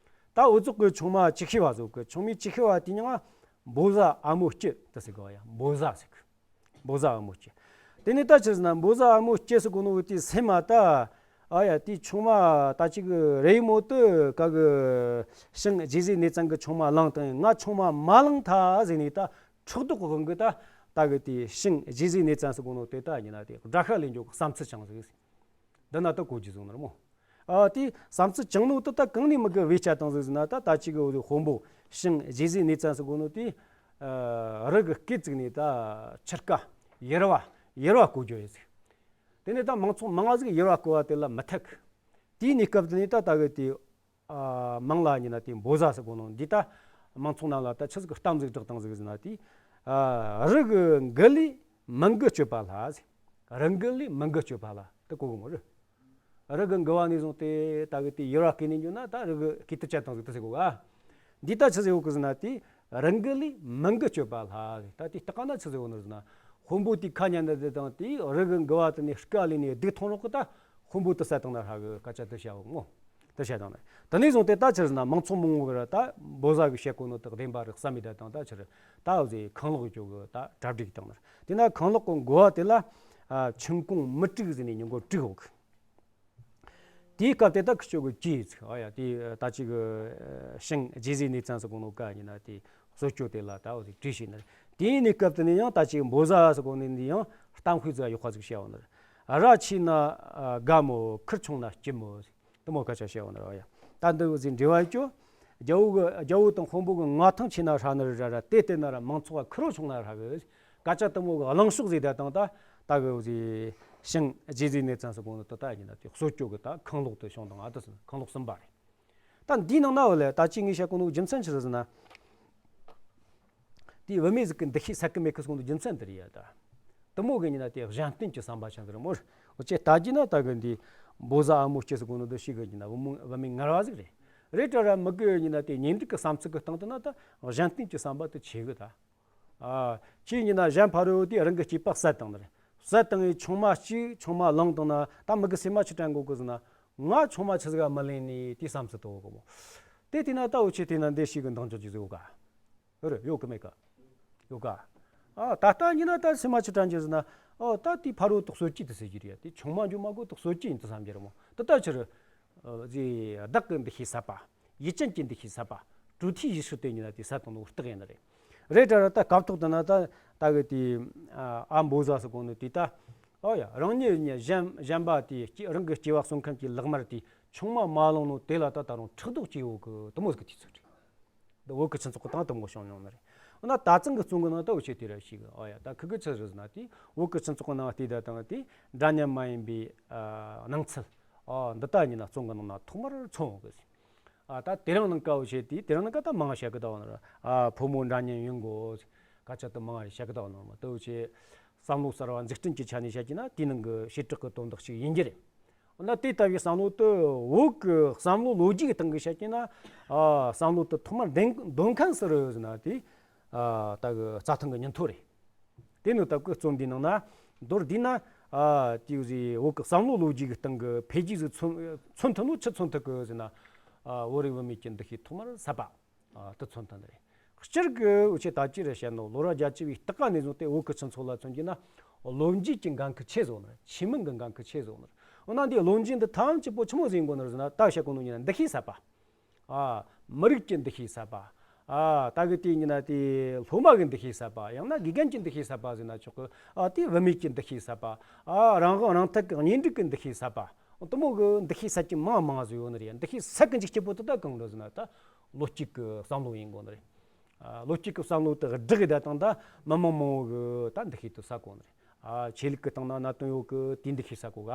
ད་འུ་ཚོགས་གི་ཆུང་མ་ཅིག་ཤི་བ་ཟེར་གི། ཆུང་མའི་ཅིག་ཤི་བ་དེ་མྱིང་ང་འབོ་བཟའ་ཨ་མོ་སྐྱིད་དེ་ཟེར་གི་བ་ཡ། འབོ་བཟའ་ཟེར་གི། འབོ་བཟའ་ཨ་མོ་སྐྱིད། དེ་ནས་ད་ཆི་ཟེར་ན་འབོ་བཟའ་ཨ་མོ་སྐྱིད་ཟེར་གོ་ནོ་གི་དེ་སེམས་མ་ད། ཨ་ཡ་དེ་ཆུང་མ་ད་ཅིག་རེ་མོ་དེ་ག་གི་ཤིང་རྗེས་ཟས་གནས་བཙན་གི་ཆུང་མ་བླངས་བཏང་། ང་ཆུང་མ་མ་བླངས་ཐལ་ཟེར་ནས་ད་ཕྲག་དོག་གི་དབང་གིས་ད་ད་གི་དེ་ཤིང་རྗེས་ཟས་གནས་བཙན་ཟེར་གོ་ནོ་དེ་ད་ཡིན་ན་དེ་དགྲ་ཤ་ལེན་རྒྱུ་གི་བསམ་ཚུལ་བཅངས་ཟིག་འདི་ན་ད་གོ་རྒྱུ་བཟུང་ནར་མོ། ཨ་དེ་བསམ་ཚུལ་བཅངས་ནོ་དེ་ད་གང་ནས་མི་གི་བེད་སྤྱད་བཏང་ཟིག་ཟེར་ན། ད་ད་ཅིག་གི་དཔོན་པོ་ཤིང་རྗེས་ཟས་གནས་བཙན་ཟེར་གོ་ནོ་དེ་ཨ་རི་གི་སྐེ་བཙུགས་ནས་ད་ཆུ་རྐ་ཡུར་བ་ཡུར་བ་བརྐོ་རྒྱུ་ཡིན་ཟིག་དེ་ནས་ད་མང་ཚོགས་མང་ང་ཟིག་ཡུར་བ་བརྐོ་བ་དེ་ལ་མི་ཐུག་དེའི་གནས་སྐབས་དེ་ནས་ད་ད་གི་དེ་ཨ་མང་ལ་ཡིན་ན་དེ་འབོ་བཟའ་ཟེར་གོ་ནོ་འདི་ད་མང་ཚོགས་རྣམས་ལ་ད་ཆི་ཟིག་གཏམ་ཟིག་བསྒྲགས་བཏང་ཟིག་ཟེར་ན། དེ་ཨ་རི་གི་མགུ་ལས་མི་མགུ་གཅོད་པ་སླ་ཟེར། རི་མགུ་ལས་མི་མགུ་གཅོད་པ་སླ་དེ་གོ་གི་མོ་རེད། རི་གི་མགུ་བ་ནས་བཟུང་སྟེ་ད་གི་དེ་ཡུར་བ་བརྐོས་ནས་འགྱོ་ན་ད་རི་གི་སྐེ་དེ་བཅད་བཏང་ཟིག་དེ་ཟེར་གོ་ག་འདི་ད་ཆི་ཟེར་ཡོད་གི་ཟེར་ན། དེ་རི་མགུ་ལས་མི་མགུ་གཅོད་པ་སླ་ཟེར། ད་དེ་སྟག་ན་ཆི་ཟེར་ཡོད་ནི་ཟེར་ན། དཔོན་པོ་དེ་ཁ་ཉན་ནི་དེ་དང་དེ་རི་གི་མགུ་བ་དེ་ནས་རྐ་ལས་ནས་སྡུག་ཐོང་རོགས་གི་ད་དཔོན་པོ་དེ་བསད་བཏང་ན་ཧྲ་གི་སྐད་ཆ་དེ་བཤད་འོང་ངོ་། དེ་བཤད་བཏང་ནས་དེ་ནས་བཟུང་སྟེ་ད་ཆི་ཟེར་ན་མང་ཚོགས་མང་བོ་གི་ར་ད་འབོ་བཟའ་གི་བཤད་གོ་ནོ་དེ་བདེན་པ་རེད་བསམ་མི་ད་དང་ད་ཆི་རེད། ད་འོ་ཟེ་ཁང་ལོག་གི་ཅོ་གི་ད་གྲ་སྒྲིག་བཏང་ནར། དེ་ན་ཁང་ལོག་གི་མགོ་བ་དེ་ལ་ཨ་ཆིན་གུང་མི་དྲུག་ཟེར་ནས་ཉིན་མགོ་དྲུག་འོག་དེའི་སྐབས་དེ་ད་ཁི་ཆོ་གི་ཅི་ཚིག་ཨ་ཡ་དེ་ད་ཅིག་ཤིང་རྗེས་ཟས་གནས་བཙན་ཟེར་གོ་ནོ་ག་ཡིན་ན་དེ་གསོད་སྤྱོད་དེ་ལ་ད་འོ་དེ་བྲིས་ཤིག་ནི། དེའི་གནས་སྐབས་དེ་ནས་ཡང་ད་ཅིག་འབོ་བཟའ་ཟེར་གོ་ནི་འདི་ཡང་གཏམ་དཔེ་ཟིག་ཡག་པ་ཟིག་བཤད་འོ་ནི། ར་ཆེ་ན་དགའ་མོ། ཁུར་ཆུང་ན་སྐྱིད་མོ། དེ་མོ་སྐད་ཆ་བཤད་འོ་ནི་ར་ཡ། ད་འདི་འོ་ཟིག་འབྲེལ་བ་ཡོད་ཅོ། རྒྱལ་བོ་གི་རྒྱལ་བོ་དང་དཔོན་པོ་གི་མངའ་ཐང་ཆེ་ན་ཧྲ་ནི་ར་ར་དེ་བལྟས་ན་ར་མང་ཚོགས་ཁུར་ཆུང་ན་ཧྲ་གི། སྐད་ཆ་དེ་མོ་གི་གླེང་ཕྱོགས་ཟིག་ད་དང་ད་ད་གི་ཟིག་ཤིང་རྗེས་ཟས་གནས་བཙན་ཟེར་གོ་ནོ་དེ་ད་ཡིན་ན་དེ་གསོད་སྤྱོད་གི་ད་ཁང་ལོག་དེ་བྱུང་དང་ཨ་དེ་ཟེར་ཁང་ལོག་གསུམ་པ་རེད། ད་འདིའི་ནང་ན་འོ་ལེ་ད་ཅི་ངས་བཤད་གོ་ནོ་རྒྱུ་མཚན་ཆི་རེད་ཟེར་ན། དེ་བུད་མེད་ཟིག་གི་འདུ་ཤེས་ཟད་གི་མེད་གི་སོང་ནོ་རྒྱུ་མཚན་དེ་རེད་ཡ་ད། དེ་མོ་གི་ཡིན་ན་དེ་གཞན་རྟེན་གྱི་བསམ་པ་ཅན་ཟིག་རེད་མོ། འུ་ཅེ་ད་གི་ན་ད་གི་འདི་འབོ་བཟའ་ཨ་མོ་སྐྱིད་ཟེར་གོ་ནོ་དེ་ཞིག་གི་ཡིན་ན་བུད་མོ་བུད་མེད་ངར་བ་ཟིག་རེད། རེད་དྲ་ར་མི་གི་ཡིན་ན་དེ་གཉེན་སྒྲིག་གི་བསམ་ཚུལ་གི་སྟེང་དུ་ན་ད་གཞན་རྟེན་གྱི་བསམ་པ་དེ་ཆེ་གི་ད། ཨ། ཁྱེད་ཡིན་ན་གཞན་ཕ་རོལ་དེ་རང་གི་སྐྱེས་པ་བསད་བཏང་ནི་རེད། བསད་བཏང་ངས་ཆུང་མ་གཅིག་ཆུང་མ་བླངས་བཏང་ན་ད་མི་གི་སེམས་མ་ཆི་དྲན་གོ་གི་ཟེར་ན། ང་ཆུང་མ་ཆི་ཟིག་ག་མི་ལེན་ནི་དེ་བསམ་ཚུལ་དོ་གི་མོ། དེ་དེ་ན་ད་འུ་ཆེ་དེ་ན་འདི་ཞིག་གི་འདང་ཆོག་ཅིག་ཟིག་ཡོད་ག་རེད་ཡོད་གི་མེད་ག་ཡོད་ག་ཨ་ད་ལྟ་ཉིན་ན་ད་སེམས་མ་ཆུ་དྲན་གྱི་ཟེར་ན། ཨོ་ད་དེ་ཕ་རོལ་ཏུ་གསོད་བྱེད་དུ་ཟེར་གྱི་རེད། དེ་ཆུང་མ་འཇོག་མ་དགོས་ཏུ་གསོད་བྱེད་ཡིན་དུ་བསམ་གྱི་རེད་མོ། དེ་ལྟ་ཕྱིར། ཨ་ཟེ་བདག་གི་འདུ་ཤེས་ཟད་པ། ཡུལ་ཅན་གྱི་འདུ་ཤེས་ཟད་པ། གྲུབ་མཐའི་ཡེ་ཤེས་དེ་ཉིད་ལ་དེ་ཟད་བཏང་ནོ་རྟགས་ཡིན་ནི་རེད། རེད་དྲ་ར་ད་སྐབས་ཐོག་དེ་ན་ད་ད་གི་དེ་ཨ་འབོ་ཟ་སུ་གོ་ནི་དེ་ད། ཨོ་ཡ་རང་ཉིད་ཉིད་གཞན་གཞན་པ་དེ་སྐྱེ་རང་གི་སྐྱེ་བ་གསོ་མཁན་གྱི་ལག་དམར་དེ་ཆུང་མ་མ་བླངས་ནོ་དེ་ལ་ད་ད་རུང་ཕྲག་དོག་སྐྱེ་ཡོད་གི་དེ་མོ་ཟིག་གི་དུས་ཚོད་རེད། འདི་བོད་ཀྱི་སྤྱི་ཚོགས་ཀྱི་སྟེང་དུ་མོ་བྱུང་མྱོང་ནི་རེད། འོ་ན་ད་ཙང་གི་རྩོམ་གི་ནང་ད་འུ་ཆོས་དེ་ར་ཞིག་ཨ་ཡ་ད་ཁི་གི་ཆི་རེད་ཟེར་ན་དེ་བོད་ཀྱི་སྤྱི་ཚོགས་ཀྱི་ནང་བལྟས་ད་དང་དེ་འདྲ་མཉམ་མ་ཡིན་པའི་ཨ་སྣང་ཚུལ། ཨ་འདི་ད་ཉིད་ན་རྩོམ་གི་ནང་ན་ཐོག་མར་མཚོན་འོང་གི་ཟེར། ཨ་ད་དེ་རིང་ནང་ཀ་འུ་ཆོས་དེ་དེ་རིང་ནང་ཀ་ད་མང་བ་བཤད་གི་ད་བ་ནི་ར། ཨ་ཕོ་མོ་འདྲ་མཉམ་ཡིན་དགོས། སྐད་ཆ་ད་མང་བ་བཤད་གི་ད་བ་ནི་ར་མ་ད་འུ་ཆོས་བསམ་བློ་གསར་བ་འཛུགས་སྐྲུན་གྱི་ཆ་ནས་བཤད་ཀྱི་ན་དེ་ནང་གི་བྱེ་བྲག་གི་དོན་དག་ཅིག་ཡིན་གྱི་རེད། འོ་ན་དེ་ལྟ་བུའི་བསམ་བློ་དེ་བོད་ཀྱི་བསམ་བློ་ལོ་རྒྱུས་ཀྱི་སྟེང་གི་བཤད་ཀྱི་ན། ཨ་བསམ་བློ་དེ་ཐོག་མར་འདོན་འདོན་མཁན་སུ་རེད་ཟེར་ན་དེ། ཨ་ད་གི་རྩྭ་ཐང་གི་ཉིན་ཐོ་རེད། དེ་ནི་ད་གི་རྩོམ་འདིའི་ནང་ན་མདོར་བསྡུས་ན། ཨ་དེ་ཟེ་བོད་ཀྱི་བསམ་བློ་ལོ་རྒྱུས་ཀྱི་སྟེང་གི་འཕེལ་རྒྱས་ཟིག་མཚོན་མཚོན་ཐུབ་ནོ་ཆི་མཚོན་ཐུབ་གི་ཟེར་ན། ཨ་བོད་རིགས་བུད་མེད་ཀྱི་འདུ་ཤེས་ཐོག་མར་ཟད་པ། ཨ་དེ་མཚོན་ཐུབ་ནི་རེད། སྤྱིར་གི་འུ་ཆོས་ད་ཅི་རེད་བཤད་ནོ་ལོ་རབས་བརྒྱད་ཅུ་བའི་སྟག་ཀ་ནས་བཟུང་སྟེ་བོད་ཀྱི་སྤྱི་ཚོགས་ལ་མཚོན་གྱི་ན། བློ་འབྱེད་ཀྱི་འགན་ཁུར་ཆེ་བཟོ་ནི་རེད། ཆོས་མིན་གྱི་འགན་ཁུར་ཆེ་བཟོ་ནི་རེད། འོ་ན་འདི་བློ་འབྱེད་འདི་ཐམས་ཅད་པོ་ཆི་མོ་ཟིག་ཡིན་དགོས་ནི་རེད་ཟེར་ན་ད་བཤད་གོ་ནོ་ཡིན་ན་འདུ་ཤེས་ཟད་པ། ཨ་མི་རིགས་ཀྱི་འདུ་ཤེས་ཟད་པ། ཨ་ད་གི་དེ་ཡིན་ན་དེ་སློབ་མ་གི་འདུ་ཤེས་ཟད་པ་ཡང་ན་དགེ་རྒན་གྱི་འདུ་ཤེས་ཟད་པ་ཟེར་ན་ཆོག་གི། ཨ་དེ་བུད་མེད་ཀྱི་འདུ་ཤེས་ཟད་པ། ཨ་རང་དབང་རང་ཐག་གི་གཉེན་སྒྲིག་གི་འདུ་ཤེས་ཟད་པ། དེ་མོ་གི་འདུ་ཤེས་ཟད་ཀྱི་མང་མང་ཟིག་ཡོད་ནི་རེད། འདུ་ཤེས་ཟད་གི་འཇུག་རྒྱུ་བོ་དེ་ད་གང་རེད་ཟེར་ན་ད་བློ་གཅིག་གི་བསམ་བློ་ཡིན་དགོས་ནི་རེད། ཨ་བློ་གཅིག་གི་བསམ་བློ་དེ་བསྒྲགས་ཡི་ད་དང་ད་མི་མང་མང་བོ་གི་ད་འདུ་ཤེས་དེ་ཟད་གོ་ནི་རེད། ཨ་ཆོས་ལུགས་ཀྱི་སྟེང་ན་གནད་དོན་ཡོད་གི་དེའི་འདུ་ཤེས་ཟད་གོ་ག།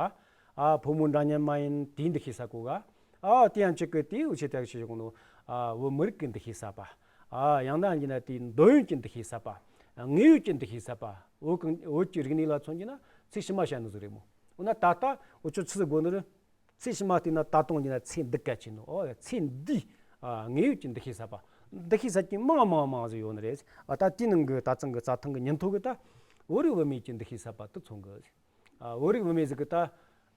ཨ་ཕོ་མོ་འདྲ་མཉམ་མ་ཡིན་དེའི་འདུ་ཤེས་ཟད་གོ་ག། ཨ་དེ་ཡང་གཅིག་གི་དེའི་འུ་ཆོས་ད་གི་ཆི་ཞིག་གོ་ནོ། ཨ་བོད་མི་རིགས་ཀྱི་འདུ་ཤེས་ཟད་པ། ཨ་ཡང་ན་ཡིན་ན་དེའི་འདོད་ཡོན་གྱི་འདུ་ཤེས་ཟད་པ། དངོས་ཡོད་ཀྱི་འདུ་ཤེས་ཟད་པ། བོད་ཀྱི་བོད་ཀྱི་རིག་གནས་ལ་མཚོན་གྱི་ན་ཚེ་ཕྱི་མ་བཤད་ནི་ཟིག་རེད་མོ། འོ་ན་ད་ལྟ་འུ་ཆོས་ཆི་ཟིག་དགོས་ནི་རེད། ཚེ་ཕྱི་མ་བལྟས་ན་ད་དུང་ཡིན་ན་ཚེ་འདི་གལ་ཆེ་ནོ། ཨོ་ཡ་ཚེ་འདིའི་ཨ་དངོས་ཡོད་ཀྱི་འདུ་ཤེས་ཟད་པ། འདུ་ཤེས་ཟད་ཀྱི་མང་མང་མང་ཟིག་ཡོད་ནི་རེད། ཨ་ད་དེའི་ནང་གི་ད་ཚང་གི་རྩྭ་ཐང་གི་ཉིན་ཐོ་གི་ད་བོད་རིགས་བུད་མེད་ཀྱི་འདུ་ཤེས་ཟད་པ་དེ་མཚོན་གི། ཨ་བོད་རིགས་བུད་མེད་ཟིག་གི་ད་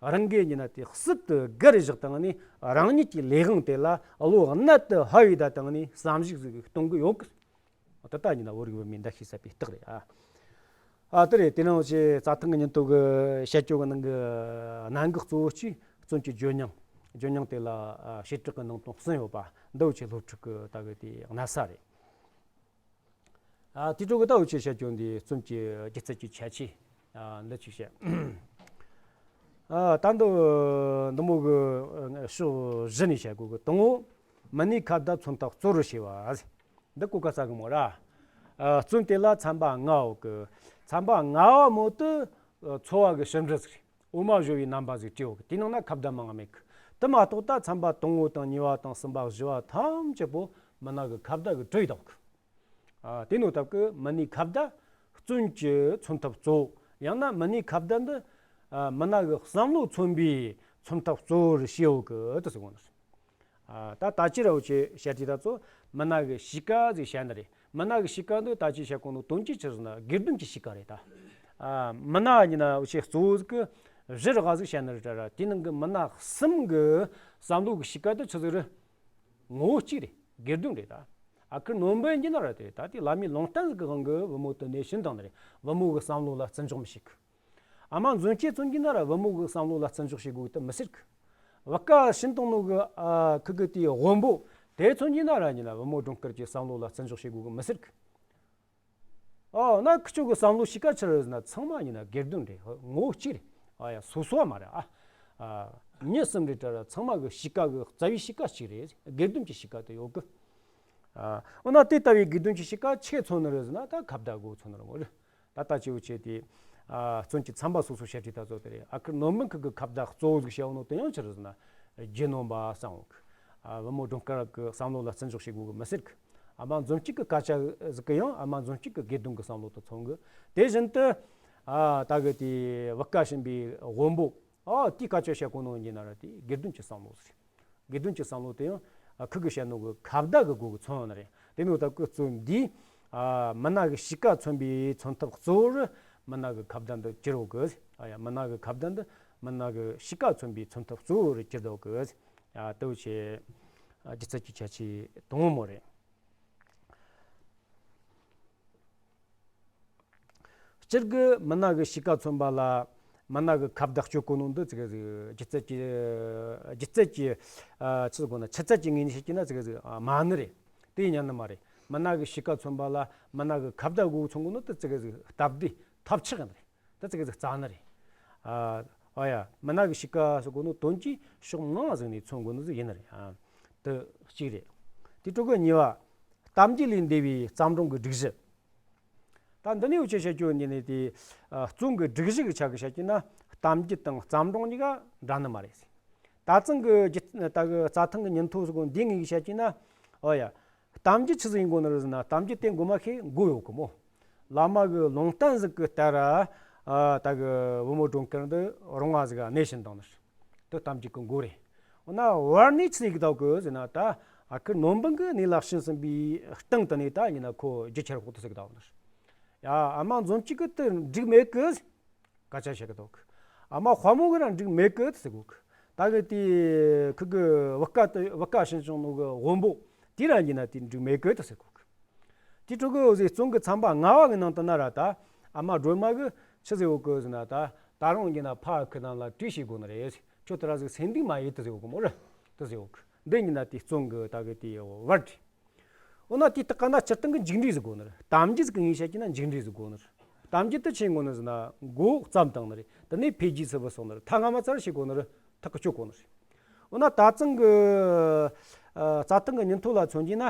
རང་གི་ཡིན་ན་དེ་སྲིད་དུ་སྒར་བཞག་བཏང་ནས་རང་ཉིད་ཀྱི་ལས་དབང་དེ་ལ་བློ་གནད་དུ་ཕབ་ཡི་ད་བཏང་ནས་བསམ་གཞིག་ཟིག་གཏོང་གི་ཡོད་གི། ད་ལྟ་ཉིན་ན་བོད་རིགས་བུད་མེད་འདུ་ཤེས་ཟད་པའི་རྟགས་རེད་ཨ། ཨ་དེ་རེད། དེ་ནང་ཆེ་རྩྭ་ཐང་གི་ཉིན་ཐོ་གི་བཤད་སྤྱོད་གི་ནང་གི་གནད་འགག་གཙོ་བོ་གཅིག་རྩོམ་གྱི་བརྗོད་རྙིང་། བརྗོད་རྙིང་དེ་ལ་ཨ་བྱེ་བྲག་གི་ནང་དོན་གསུམ་ཡོད་པ་འདི་འུ་ཆོས་སློབ་ཕྲུག་གི་ད་གི་དེ་གནད་ས་རེད། ཨ་དེ་ཕྲུ་གུ་ད་འུ་ཆོས་བཤད་སྤྱོད་འདི་རྩོམ་གྱི་སྒྱུ་རྩལ་གྱི་ཁྱད་ཆོས་ཨ་འདི་གཅིག་བཤད། ཨ་ད་འདི་འདི་མོ་གི་ཕྱོགས་བཞི་ནས་བཤད་དགོས་གི། དང་པོ་མི་སྣའི་ཁ་བརྡ་མཚོན་ཐབས་གཙོ་བོར་བྱས་པ། འདི་གོ་སྐབས་ས་གི་མོ་ར། ཨ་རྩོམ་དེ་ལ་ཚན་པ་ལྔ་ཡོད་གི། ཚན་པ་ལྔ་བ་མོ་དེ་ཨ་འཚོ་བ་གི་ཞིབ་འབྲི་ཟིག་རེད། འོ་མ་བཞོ་བའི་རྣམ་པ་ཟིག་བྲིས་ཡོད་གི། དེའི་ནང་ན་ཁ་བརྡ་མང་ང་མེད་གི། དེ་མ་གཏོགས་ད་ཚན་པ་དང་པོ་དང་གཉིས་པ་དང་གསུམ་པ་བཞི་བ་ཐམས་ཅད་པོ་མི་སྣ་གི་ཁ་བརྡ་གི་བྲིས་བཏང་གི། ཨ་དེ་ནོ་སྟབས་ཀྱིས་མི་སྣའི་ཁ་བརྡ་རྩོམ་གྱི་མཚོན་ཐབས་གཙོ་བོ། ཡང་ན་མི་སྣའི་ཁ་བརྡ་འདི་ཨ་མི་སྣ་གི་བསམ་བློ་མཚོན་པའི་མཚོན་ཐབས་གཙོ་བོར་བྱས་ཡོད་གི་དེ་ཟེར་གོ་ནི། ཨ་ད་ད་ཅི་ར་འུ་ཆོས་བཤད་དུས་ད་ཚོ་མི་སྣ་གི་གཤིས་ཀ་ཟིག་བཤད་ནི་རེད། མི་སྣ་གི་གཤིས་ཀ་འདི་ད་ཅི་བཤད་གོ་ནོ་དོན་གྱིས་ཆི་ཟེར་ན་སྒེར་དོན་གྱི་གཤིས་ཀ་རེད་ད། ཨ་མི་སྣ་ཡིན་ན་འུ་ཆོས་གཙོ་བོ་ཟིག་གི་བཞི་རག་ཟིག་བཤད་ནི་རེད་ད་ར། དེའི་ནང་གི་མི་སྣ་གསུམ་གི་བསམ་བློ་གི་གཤིས་ཀ་འདི་ཆི་ཟིག་རེད། ངོ་བོ་གཅིག་རེད། སྒེར་དོན་རེད་ད། ཨ་ཁུ་ནོར་འབུམ་གྱི་ན་ར་དེ་ད་དེ་བླ་མའི་ལུང་བསྟན་གི་དབང་གིས་བུ་མོ་དེ་ནས་བྱིན་བཏང་ནི་རེད། བུ་མོ་གི་བསམ་བློ་ལ་བརྩི་འཇོག་མི་བྱེད་གི། ཨ་མ་མཛོན་སྐྱིད་ཚོ་གྱི་ན་ར་བུ་མོ་གི་བསམ་བློ་ལ་བརྩི་འཇོག་བྱེད་དགོས་གི་དེ་མི་ཟེར་གི། བུ་ག་བྱིན་བཏང་ནོ་གི་ཨ་ཁུ་གི་དེའི་དབོན་པོ་དེ་ཚོ་གྱི་ན་ར་ཉིན་ན་བུ་མོ་སྒྲོལ་དཀར་གྱི་བསམ་བློ་ལ་བརྩི་འཇོག་བྱེད་དགོས་གི་མི་ཟེར་གི། ཨོ་ན་ཁི་ཆོ་གི་བསམ་བློ་གཤིས་ཀ་ཆི་རེད་ཟེར་ན་ཚང་མ་ཡིན་ན་སྒེར་དོན་རེད། ངོ་བོ་གཅིག་རེད། ཨ་ཡ་སོ་སོ་བ་མ་རེད་ཨ། ཨ་མྱི་གསུམ་རེད་དྲ་ར་ཚང་མ་གི་གཤིས་ཀ་གི་རྩ་བའི་གཤིས་ཀ་གཅིག་རེད། སྒེར་དོན་གྱི་གཤིས་ཀ་དེ་ཡོད་གི། ཨ་འོ་ན་དེ་ལྟ་བུའི་སྒེར་དོན་གྱི་གཤིས་ཀ་ཆི་མཚོན་ནི་རེད་ཟེར་ན་ད་ཁ་བརྡ་གོ་མཚོན་ནི་རེད་མོ་རེད། ད་ལྟ་ཅི་བོ་བྱས་ཏེ། ཨ་རྩོམ་གྱི་ཚན་པ་སོ་སོ་བཤད་ཁྲིད་ད་ཚོ་དེ་རེད། ཨ་ཁུ་ནོར་འབུམ་ཁུ་གི་ཁ་བརྡ་གཙོ་བོ་ཟིག་བཤད་ཡོང་ནོ་དེ་ཡང་ཆི་རེད་ཟེར་ན། རྒྱུ་ནོམ་པ་བསམ་འོང་གི། ཨ་བུ་མོ་སྒྲོལ་དཀར་གི་བསམ་བློ་ལ་བརྩི་འཇོག་བྱེད་དགོས་གི་མི་ཟེར་གི། ཨ་མ་མཛོན་སྐྱིད་གི་སྐད་ཆ་ཟིག་གི་ཡང་ཨ་མ་མཛོན་སྐྱིད་གི་སྒེར་དོན་གི་བསམ་བློ་དེ་མཚོན་གི། དེ་བཞིན་དུ། ཨ་ད་གི་དེ་བུ་ག་བྱིན་པའི་དབོན་པོ། ཨ་དེའི་སྐད་ཆ་བཤད་གོ་ནོ་ཡིན་ན་ར་དེ་སྒེར་དོན་གྱི་བསམ་བློ་ཟིག་རེད། སྒེར་དོན་གྱི་བསམ་བློ་དེ་ཡང་ཨ་ཁུ་གི་བཤད་ནོ་གི་ཁ་བརྡ་གི་སྒོ་གི་མཚོན་ཡོད་ནི་རེད། དེ་ནོ་ད་ཁུ་རྩོམ་འདིས་ཨ་མི་སྣ་གི་གཤིས་ཀ་མཚོན་པའི་མཚོན་ཐབས་གཙོ་བོར་མི་སྣ་གི་ཁ་བརྡ་འདི་གྱུར་ཡོད་གི། ཨ་ཡ་མི་སྣ་གི་ཁ་བརྡ་འདི་མི་སྣ་གི་གཤིས་ཀ་མཚོན་པའི་མཚོན་ཐབས་གཙོ་བོར་གྱུར་ཡོད་གི། ཨ་དེ་བོ་བྱས། ཨ་སྒྱུ་རྩལ་གྱི་ཁྱད་ཆོས་དང་པོ་མོ་རེད། སྤྱིར་གི་མི་ནག་གི་གཤིས་ཀ་མཚོན་པ་ལ་མི་ནག་གི་ཁ་བརྡ་སྤྱོད་གོ་ནོ་འདི་ཙི་གེ་ཟིག་སྒྱུ་རྩལ་གྱི་སྒྱུ་རྩལ་གྱི་ཨ་ཆི་ཟིག་གོ་ན་ཆུ་ཚད་ཀྱི་ངོས་ནས་བཤད་ཀྱི་ན་ཙི་གེ་ཟིག་ཨ་དམའ་ནི་རེད། དེ་ཉན་ནི་མ་རེད། མི་ནག་གི་གཤིས་ཀ་མཚོན་པ་ལ་མི་ནག་གི་ཁ་བརྡ་གོ་མཚོན་གོ་ནོ་འདི་ཙི་གེ་ཟིག་སྟབས་བདེ་ཐབས་ཆག་ཡིན་རེད། ད་ཙི་གེ་ཟིག་རྩ་ནི་རེད། ཨ་ཨ་ཡ་མི་ནག་གི་གཤིས་ཀ་ཟེར་གོ་ནོ་དོན་གྱིས་ཕྱོགས་མང་ཟིག་ནས་མཚོན་གོ་ནོ་ཟིག་ཡིན་ནི་རེད། ཨ་དེ་གཅིག་རེད། དེ་དྲུག་གི་གཉིས་པ། གཏམ་རྒྱུད་ལས་འདས་པའི་བརྩམས་སྒྲུང་གི་སྒྲིག་གཞི། ད་འདི་ནས་འུ་ཆོས་བཤད་རྒྱུ་ཡིན་ནི་དེ། ཨ་རྩོམ་གྱི་སྒྲིག་གཞི་གི་ཆ་གི་བཤད་ཀྱི་ན་གཏམ་རྒྱུད་དང་བརྩམས་སྒྲུང་གཉིས་ཀ་འདྲ་ནི་མ་རེད། ད་ཙང་གི་རྒྱུ་ད་གི་རྩྭ་ཐང་གི་ཉིན་ཐོ་ཟེར་གོ་འདི་ངས་བཤད་ཀྱི་ན། ཨོ་ཡ། གཏམ་རྒྱུད་ཆི་ཟིག་ཡིན་དགོ་ནི་རེད་ཟེར་ན་གཏམ་རྒྱུད་དེ་མགོ་མ་ཁེ་མགོ་ཡོད་གི་མོ། བླ་མ་གི་ལུང་བསྟན་ཟིག་གི་ལྟར་ཨ་ད་གི་བུ་མོ་སྒྲོལ་དཀར་འདི་རོང་བ་ཟིག་ག་གནས་བྱིན་བཏང་ནི་རེད། དེ་གཏམ་རྒྱུད་གི་མགོ་རེད། འོ་ན་བར་ནས་ཆི་ཟིག་གི་ད་གི་ཟེར་ན་ད་ཨ་ཁུ་ནོར་འབུམ་གི་གནས་ལ་བྱིན་ཟིན་པའི་སྟེང་དུ་ནས་ད་ཡིན་ན་ཁོ་རྒྱུ་ཆར་ཕོག་ཏུ་ཟིག་གི་ད་གི་ནི་རེད། ཡ་ཨ་མ་འཛོམས་སྐྱིད་གི་དེ་འགྲིག་མེད་གི། སྐད་ཆ་བཤད་གི་འདུག་ཨ་མ་དཔའ་མོ་གི་ར་འགྲིག་མེད་གི་ཟེར་གོ་གི། ད་གི་དེ་ཁུ་གི་བུ་སྐལ་དེ་བུ་སྐལ་ཕྱིན་བྱུང་ནོ་གི་དབོན་པོ་དེ་ར་ཡིན་ན་དེ་འགྲིག་མེད་གི་ཟེར་གོ་གི། དེ་ཕྲུ་གུ་འོ་ཟེ་བཙོན་གི་ཚན་པ་ལྔ་བ་གི་ནང་དུ་ན་ར་ད་ཨ་མ་སྒྲོལ་མ་གི་ཆི་ཟེར་གོ་གི་ཟེར་ན་ད་ད་རུང་ཡིན་ན་ཕ་ཁི་ནང་ལ་བྲིས་ཤིག་དགོ་ནི་རེད། ཁྱོད་དེ་ར་ཟིག་སེམས་སྡུག་མ་ཡེད་དེ་ཟེར་གོ་གི་མོ་རེད། དེ་ཟེར་གོ་གི། འདི་ཡིན་ན་དེ་བཙོན་གི་ད་གི་དེ་བར་འོ་ན་དེ་ལྟ་ག་ན་སྤྱིར་བཏང་གི་མཇུག་འབྲས་ཟིག་དགོ་ནི་རེད། གཏམ་རྒྱུད་ཟིག་གི་ངོས་བཤད་ཀྱི་ན་མཇུག་འབྲས་ཟིག་དགོ་ནི་རེད། གཏམ་རྒྱུད་དུ་ཆེན་དགོ་ནི་ཟིག་ན་མགོ་བརྩམས་བཏང་ནི་རེད། དེ་ནས་འཕེལ་རྒྱས་སུ་བུད་སོང་ནི་རེད། ཐ་ང་མ་ཚར་ཞིག་དགོ་ནི་རེད། ཐག་གི་གཅོད་དགོ་ནི་རེད། འོ་ན་ད་ཙང་གི་ཨ་རྩྭ་ཐང་གི་ཉིན་ཐོ་ལ་མཚོན་གྱི་ན་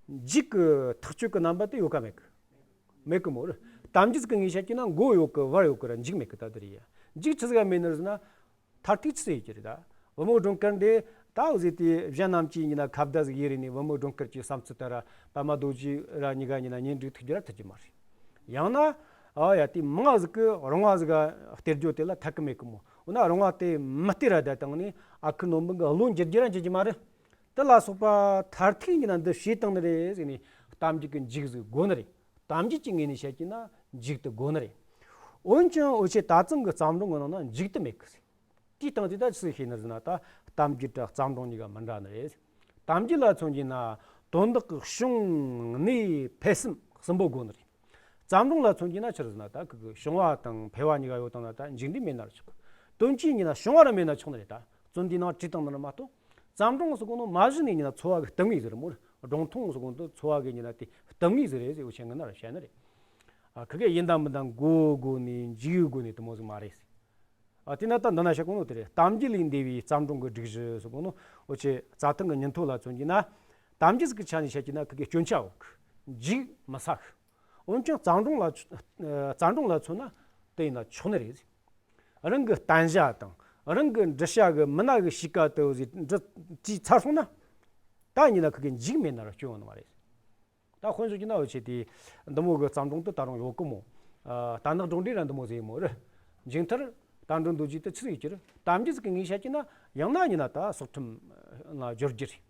མཇུག་གི་ཐག་གཅོད་གི་རྣམ་པ་དེ་ཡོད་ག་མེད་གི། མེད་གི་མོ་རེད། གཏམ་རྒྱུད་ཟིག་གི་ངོས་བཤད་ཀྱི་ན་མགོ་ཡོད་གི་བར་ཡོད་གི་ར་མཇུག་མེད་གི། ད་དེ་རེད་ཡ། མཇུག་ཆི་ཟིག་ག་མེད་ནི་རེད་ཟེར་ན། མཐར་ཐུག་ཆི་ཟིག་ཡོད་ཀྱི་རེད་ད། བུ་མོ་སྒྲོལ་དཀར་འདི་ད་འོ་ཟེ་དེ་གཞན་རྣམས་ཀྱིས་ཡིན་ན་ཁ་བརྡ་ཟིག་ཡེ་རེ་ནས་བུ་མོ་སྒྲོལ་དཀར་གྱི་བསམ་ཚུལ་ལྟར་པད་མ་རྡོ་རྗེ་ར་གཉིས་ཀ་ཡིན་ན་གཉེན་སྒྲིག་ཐུབ་རྒྱུ་ར་ཐུབ་ཀྱི་མ་རེད། ཡང་ན་ཨ་ཡ་དེ་མང་ཟིག་གི་རོང་བ་ཟིག་ག་སྟེར་རྒྱུ་དེ་ལ་ཐད་ཀི་མེད་གི་མོ། འོ་ན་རོང་བ་དེ་མི་སྟེར་ར་བསྡད་བཏང་ནས་ཨ་ཁུ་ནོར་འབུམ་གི་བློ་འགྱུར་རྒྱུ་ར་འགྱུར་གྱི་མ་རེད། དེ་ལ་སོགས་པ་མཐར་ཐུག་ཡིན་ན་འདི་བྱས་བཏང་ནི་རེད་ཟེར་ནས་གཏམ་རྒྱུད་ཀྱི་མཇུག་ཟིག་དགོ་ནི་རེད། གཏམ་རྒྱུད་ཀྱི་ངོས་ནས་བཤད་ཀྱི་ན་མཇུག་དེ་དགོ་ནི་རེད། འོན་ཀྱང་འུ་ཆོས་ད་ཙང་གི་བརྩམས་སྒྲུང་གི་ནང་ན་མཇུག་དེ་མེད་གི་ཟེར། དེའི་སྟེང་དེ་ད་ཆི་ཟིག་ཤེས་ནི་ཟེར་ན་ད་གཏམ་རྒྱུད་དང་བརྩམས་སྒྲུང་གཉིས་ཀ་མི་འདྲ་ནི་རེད། གཏམ་རྒྱུད་ལ་མཚོན་གྱི་ན་དོན་དག་གི་བྱུང་གནས་འཕེལ་གསུམ་གསུམ་པོ་དགོ་ནི་རེད། བརྩམས་སྒྲུང་ལ་མཚོན་གྱི་ན་ཆི་རེད་ཟེར་ན་ད་ཁུ་གི་བྱུང་བ་དང་འཕེལ་བ་གཉིས་ཀ་ཡོད་དང་ན་ད་མཇུག་འབྲས་མེད་ན་ར་ཆོག་དོན་གྱིས་ཡིན་ན་བྱུང་བ་ར་མེད་ན་ཆོག་ནི་རེད། ད་བཙོན་དེའི་ནང་བྲིས་བཏང་ནི་ར་མ་གཏོགས། བརྩམས་སྒྲུང་ཟེར་གོ་ནོ་མ་གཞི་ནས་ཡིན་ན་འཚོ་བ་གི་གཏམ་ངེས་ཟིག་རེད་མོ། སྒྲུང་ཐུང་ཟེར་གོ་ནོ་འཚོ་བ་གི་ཡིན་ན་དེ་གཏམ་ངེས་ཟིག་རེད་ཟེར་བོ་ཆེ་ངི་ན་ར་བཤད་ནི་རེད། ཨ་ཁུ་གེ་ཡིན་དང་མིན་དང་མགོ་དགོ་ནི་མཇུག་དགོ་ནི་དེ་མོ་ཟིག་མ་རེད། ཨ་དེ་ན་ད་འདི་ན་བཤད་གོ་ནོ་དེ་རེད། གཏམ་རྒྱུད་ལས་འདས་པའི་བརྩམས་སྒྲུང་གི་སྒྲིག་གཞི་ཟེར་གོ་ནོ་འུ་ཆོས་རྩྭ་ཐང་གི་ཉིན་ཐོ་ལ་མཚོན་གྱི་ན། གཏམ་རྒྱུད་ཟིག་གི་ཆ་ནས་བཤད་ཀྱི་ན་ཁུ་གེ་སྐྱོན་ཆ་ཡོད་གི། མཇུག་མི་ཟ་གི། འོན་ཀྱང་བརྩམས་སྒྲུང་ལ་ཨ་བརྩམས་སྒྲུང་ལ་མཚོན་ན་དེ་ཡིན་ན་ཆོག་ནི་རེད། རང་གི་བསྟན་བྱ་དང་རང་གི་འབྲི་བྱ་གི་མི་སྣ་གི་གཤིས་ཀ་དེ་འོ་ཟིག་འབྲི་བྲིས་ཚར་སོང་ན། ད་ཡིན་ན་ཁུ་གེ་མཇུག་མེད་ན་ར་སྐྱོན་ཡོང་ནི་མ་རེད། ད་དཔེ་མཚོན་གྱི་ན་འུ་ཆོས་དེ་འདི་མོ་གི་བརྩམས་སྒྲུང་དེ་ད་རུང་ཡོད་གི་མོ། ཨ་རྟ་ནག་སྒྲོག་འགྲེལ་ར་འདི་མོ་ཟིག་ཡིན་མོ་རེད། མཇུག་མཐར་རྟ་མགྲིན་རྡོ་རྗེ་དེ་ཆི་ཟིག་ཡོད་ཀྱི་རེད། གཏམ་རྒྱུད་ཟིག་གི་ངོས་བཤད་ཀྱི་ན་ཡང་ན་ཡིན་ན་ད་སྲོག་ཁྲིམས་ལ་སྦྱོར་རྒྱུ་རེད།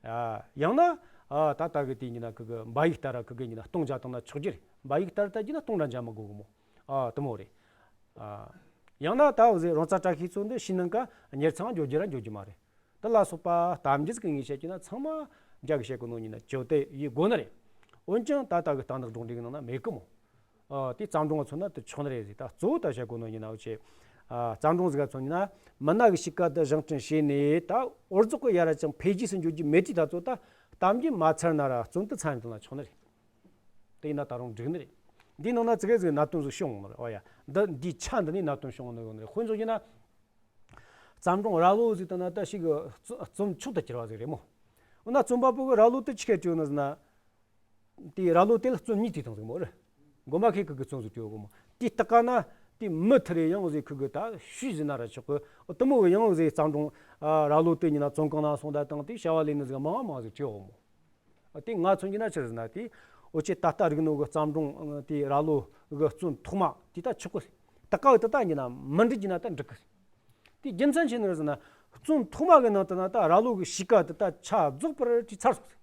ཨ་ཡང་ན་ཨ་ད་ལྟ་གི་དེ་ཡིན་ན་ཁུ་གེ་འབའ་ཡིག་ལྟར་ཁུ་གེ་ཡིན་ན་སྟོང་བརྒྱབ་བཏང་ན་ཆོག་རྒྱུ་རེད། འབའ་ཡིག་ལྟར་ལྟ་རྒྱུ་ན་སྟོང་ར་འཇལ་མི་དགོ་གི་མོ། ཨ་དེ་མོ་རེད། ཨ་ཡང་ན་ད་འོ་ཟེ་རོང་ཚ་བཀྲ་ཤིས་ཚོ་འདི་ཕྱི་ནང་ཀ་གཉེར་ཚང་འཇོག་རྒྱུ་ར་འཇོག་རྒྱུ་མ་རེད། དེ་ལ་སོགས་པ་གཏམ་རྒྱུད་ཀྱི་ངོས་བཤད་ཀྱི་ན་ཚང་མ་རྒྱ་གི་བཤད་གོ་ནོ་ཡིན་ན་བཅོས་ཏེ་ཡེད་དགོ་ནི་རེད། འོན་ཀྱང་ད་ལྟ་གི་རྟ་ནག་སྒྲོག་འགྲེལ་གི་ནང་ན་མེད་གི་མོ། ཨ་དེ་བརྩམས་སྒྲུང་ལ་མཚོན་ན་དེ་ཆོག་ནི་རེད་ཟེར། ད་གཙོ་བོ་ད་བཤད་གོ་ནོ་ཡིན་ན་འུ་ཆོས་ཨ་བརྩམས་སྒྲུང་ཟིག་ག་མཚོན་ཡིན་ན་མི་སྣ་གི་གཤིས་ཀ་དེ་བཞེངས་སྐྲུན་བྱས་ནས་ད་འོ་ཙོག་གི་ཡར་ར་ཅང་འཕེལ་རྒྱས་སུ་འགྱོ་རྒྱུ་མེད་དུས་ད་ཚོ་ད་གཏམ་རྒྱུད་མ་ཚར་ན་ར་བཙོན་དུ་ཚར་ཡིན་དང་ལ་ཆོག་ནི་རེད། དེ་ཡིན་ན་ད་རུང་འགྲིག་ནི་རེད། འདིའི་ནང་ན་ཙི་གེ་ཟིག་གནད་དོན་ཟིག་བྱུང་ཡོང་ནི་རེད། ཨོ་ཡ། འདི་འདིའི་ཆ་འདི་ནས་གནད་དོན་བྱུང་ཡོང་ནི་ཡོད་ནི་རེད། དཔེ་མཚོན་བྱས་ན། བརྩམས་སྒྲུང་ར་ལོ་ཟིག་ལྟ་ན་ད་ཞིག་གི་རྩོམ་མཆོག་ཏུ་གྱུར་བ་ཟིག་རེད་མོ། འོ་ན་རྩོམ་པ་པོ་གི་ར་ལོ་དེ་ཆི་གེ་བྲིས་ཡོད་ནི་ཟེར་ན། དེའི་ར་ལོ་དེ་ལ་རྩོམ་གཉིས་བྲིས་བཏང་ཟིག་མོ་རེད། མགོ་མ་ཁེ་ཁི་གི་རྩོམ་ཟིག་བྲིས་ཡོད་གི་མོ། དེའི་སྟག་ཀ་ན་དེ་མི་ཐི་རེ་ཡང་ཟིག་ཁི་གི་ད་ཤུས་ཟིག་ན་ར་ཆོག་གི། འོ་དེ་མོ་གི་ཡང་ཟིག་བརྩམས་སྒྲུང་ཨ་ར་ལོ་དེ་ཉིན་ན་བཙོན་ཁང་ན་སོང་ད་དང་དེ་བྱ་བ་ལས་ནི་ཟིག་མང་མང་ཟིག་བྲིས་ཡོད་གི་མོ། དེ་ང་མཚོན་གྱི་ན་ཆི་རེད་ཟེར་ན་དེ། འུ་ཆོས་ད་ལྟ་རིག་ནོ་གི་བརྩམས་སྒྲུང་དེ་ར་ལོ་གི་རྩོམ་ཐོག་མ་དེ་ད་ཆོག་གི། ད་ཀ་བ་དེ་ད་ཡིན་ན་མི་འགྲིག་གི་ན་ད་འགྲིག་གི། དེ་རྒྱུ་མཚན་ཆི་ནི་རེད་ཟེར་ན། རྩོམ་ཐོག་མ་གི་ནང་དུ་ན་ད་ར་ལོ་གི་གཤིས་ཀ་དེ་ད་ཆ་རྫོགས་པར་བྲིས་ཚར་སོང་ཟེར།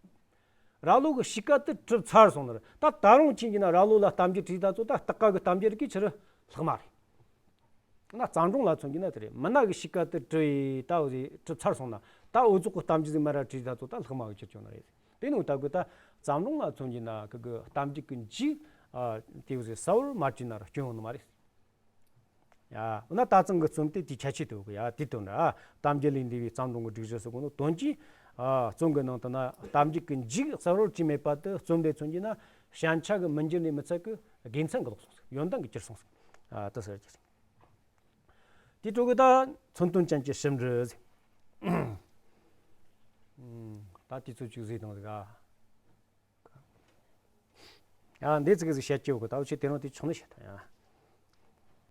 ར་ལོ་གི་གཤིས་ཀ་དེ་གྲུབ་ཚར་སོང་ནི་རེད། ད་ད་རུང་ཁྱེད་ཀྱིས་ན་ར་ལོ་ལ་གཏམ་རྒྱུད་བྲིས་ད་ཚོ་ད་སྟག་ཀ་གི་གཏམ་རྒྱུད་རིགས་ཀྱི་ཆི་རེད་ལྷག་མ་རེད། ན་བརྩམས་སྒྲུང་ལ་མཚོན་གྱི་ན་དེ་རེད། མི་སྣ་གི་གཤིས་ཀ་དེ་བྲིས་ད་འོ་ཟིག་གྲུབ་ཚར་སོང་ན་ད་འོ་ཙོག་གི་གཏམ་རྒྱུད་ཟིག་མ་ར་བྲིས་ད་ཚོ་ད་ལྷག་མ་གི་ཁྱེར་ཆོག་ནི་རེད། དེ་ནི་ད་གི་ད་བརྩམས་སྒྲུང་ལ་མཚོན་གྱི་ན་གི་གི་གཏམ་རྒྱུད་ཀྱི་མཇུག་ ཨ་དེ་བཟོས་གསལ་བོར་མ་བྲིས་ན་ར་སྐྱོན་ཡོང་ནི་མ་རེད། ཡ། འོ་ན་ད་ཚང་གི་རྩོམ་དེ་དེའི་ཁྱད་ཆོས་དེ་ཡོད་གི། ཡ། དེ་དོན་ར་གཏམ་རྒྱུད་ལས་འདས་པའི་བརྩམས་སྒྲུང་གི་སྒྲིག་གཞི་ཟེར་གོ་ནོ་དོན་གྱིས། ཨ། རྩོམ་གི་ནང་དུ་ན་གཏམ་རྒྱུད་ཀྱི་མཇུག་གསལ་བོར་བྲིས་མེད་པ་དེ་རྩོམ་འདི་མཚོན་རྒྱུ་ན་ཞན་ཆ་གི་མི་འགྱུར་ནས་མི་ཚད་གི་དགེ་མཚན་གི་ལོག་སོང་ཟིག། ཡོན་ཏན་གི་གྱུར་སོང་ཟིག། ཨ། དེ་ཟེར་རྒྱུ་རེད། དེ་འཕྲོ་གི་ད་མཚོན་དོན་ཅན་གྱི་ཞིབ་འབྲི་ཟིག། ཨ། ད་དུས་ཚོད་ཅིག་ཟིག་བཏང་ཟིག། ཨ། ཡ། འདི་ཙི་གི་ཟིག་བཤད་ཀྱི་ཡོད་གི། ད་འུ་ཆོས་དེ་རིང་དེ་ཆུང་ནས་བཤད་ཐུབ་ཡ།